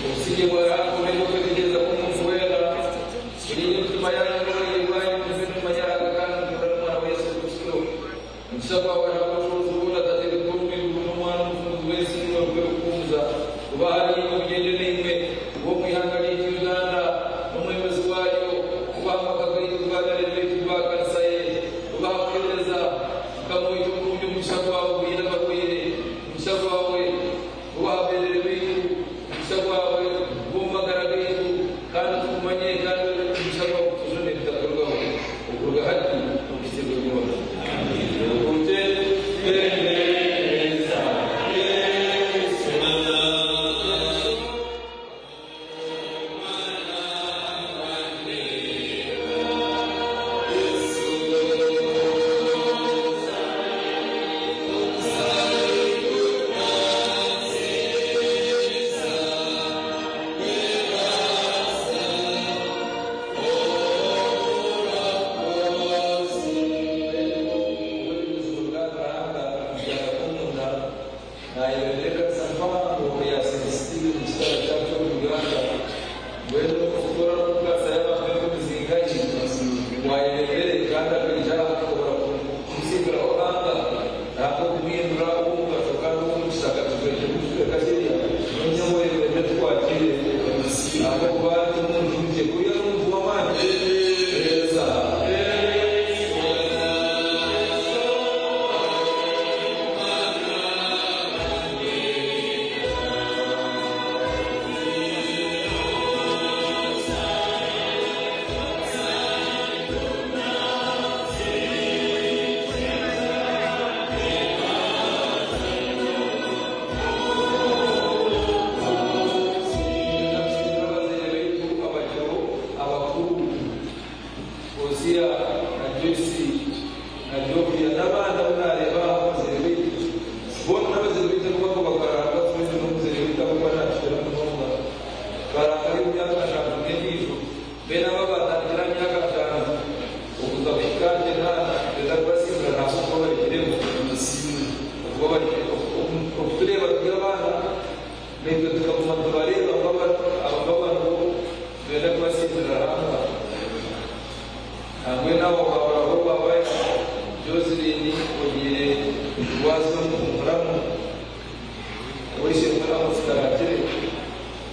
Speaker 1: Obusinge bwa Ruhanga oburenga okwetegyereza kw'omuntu weena, burinde emitima yaanyu n'obwengye bwanyu mugume nimumanya Ruhanga kandi nimukunda n'Omwana we Yesu Kristo. Omugisha gwawe Ruhanga Obushobozi bwona, Tata ebirikuba omu iguru n'Omwana Omucunguzi w'ensi niiwe bube bukuhumuza kuba ahariimwe, bugyende naimwe, kuba omu ihanga ryaitu Uganda n'omwebembezi waayo, kuba aha maka gaitu, kuba aha beene baitu, kuba aha kanisa ye, kuba aha buheereza. Mukama waitu omurungi omugisha gwawe gurinde abarwaire, omugisha gwawe gube aha beerere baitu, omugisha gwawe gube omu magara gaitu, kandi tukumanye kandi omugisha gwawe gutujune gutaturugaho okuruga hati n'okuhitsya ebiro byona. Ote Bendeza Yesu. Nayebembera ekanisa mpango eya St Stephen kitara kyacu omu Uganda. Mbwenu okutoorana omu kanisa y'abantu b'enkumi zingahi wayebembere kandi akaija aha kuhobora kumusimbiraho Ruhanga, Ruhanga okumuhindura ow'omugasho kandi ow'omugisha akatujwekye kicweka kiriya nonya ngu oyebembere tukwakiire ahabw'okuba t'omuntu mukye kuriya n'omuntu w'amaani. Heereza. Nitushimira abazaire baitu abakiro abakuru, Hosea na Joyce na Jovia n'abandi abu naareeba aha abazaire baitu. Boona n'abazaire baitu abu bakaranga twena n'omuzaire waitu ahabw'okuba naatukira munonga. Tukaranga ari omu myaka nshanju n'endiijo. Mbwenu abo abaatandikire aha myaka nshanju okuza kuhika ahari enaana nitwenda kubasiimira ahabw'okuba barekiremu okutureeba turi abaana. Naitwe tukaguma nitubareeba ngu aba nibo nitwenda kubasiimira Ruhanga. Nambwenu abo baaburaho baaba Joseline ogiire rwaza omu muramu, ow'eishe-emwe Amos Karakire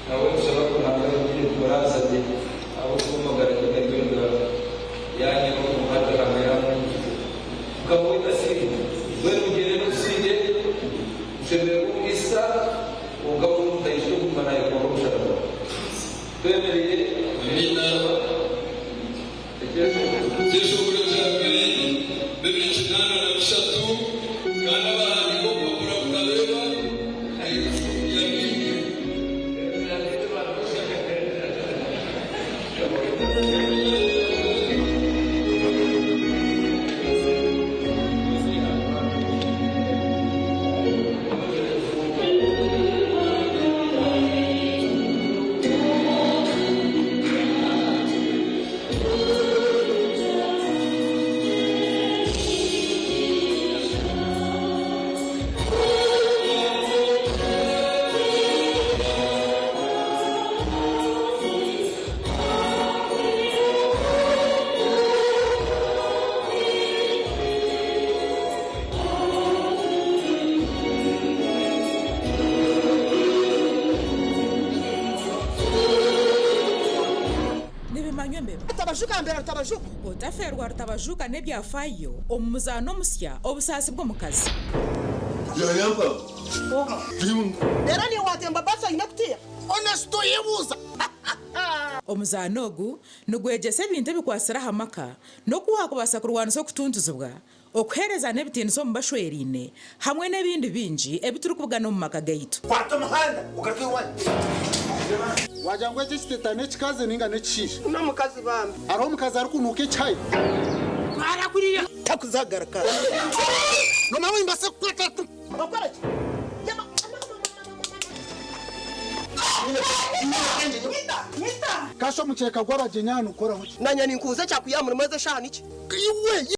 Speaker 1: nawe nitushaba ngu Ruhanga ayongyere kumuraaza gye ahabw'okuba amagara ge gariyo nigayaanyima omu muhanda Ruhanga yaamwijukize. Mukama waitu asiimwe. Mbwenu mugyende n'obusingye, mushemererwe omu Easter. Kwonka buri omuntu aije kuguma naayekora omusharaba. Twemereire
Speaker 2: Amiina.
Speaker 1: Ekyeshongoro
Speaker 2: Ekyeshongoro kya 283, kandi abahandiika obupapura butabeeba, ya bingi.
Speaker 5: Okumanywa embeba.
Speaker 6: Rutabajuka mbera Rutabajuka.
Speaker 5: Otaferwa Rutabajuka n'ebyafayo omu muzaano omusya Obusaasi bw'omukazi.
Speaker 6: Reero niiwe waatemba baasi oine kutiya. Honest oyebuuza.
Speaker 5: Omuzaano ogu nigwegyesa ebintu ebikwatsire aha maka n'oku waakubaasa kurwanisa okutuntuzibwa, okuheerezana ebitiinisa omu bashweraine hamwe n'ebindi bingi ebi turikubugana omu maka gaitu.
Speaker 7: Kwata omuhanda ogaruke owanyu.
Speaker 8: Wagira ngu eki ekiteta n'ekikazi ninga n'ekishaija?
Speaker 6: N'omukazi bambi.
Speaker 8: Hariho omukazi arikunuuka ekihayi?
Speaker 6: Twara kuriya. Takuzagaruka.
Speaker 8: Nomanya ngu nimbaasa kukwata tu.
Speaker 6: Okora ki?
Speaker 8: Kasha omukyeka gw'abagyenyi aha nigukoraho ki?
Speaker 6: Nanye ninkubuza ekyakuyiha omurimo ezi eshaaha niki?
Speaker 8: Iwe!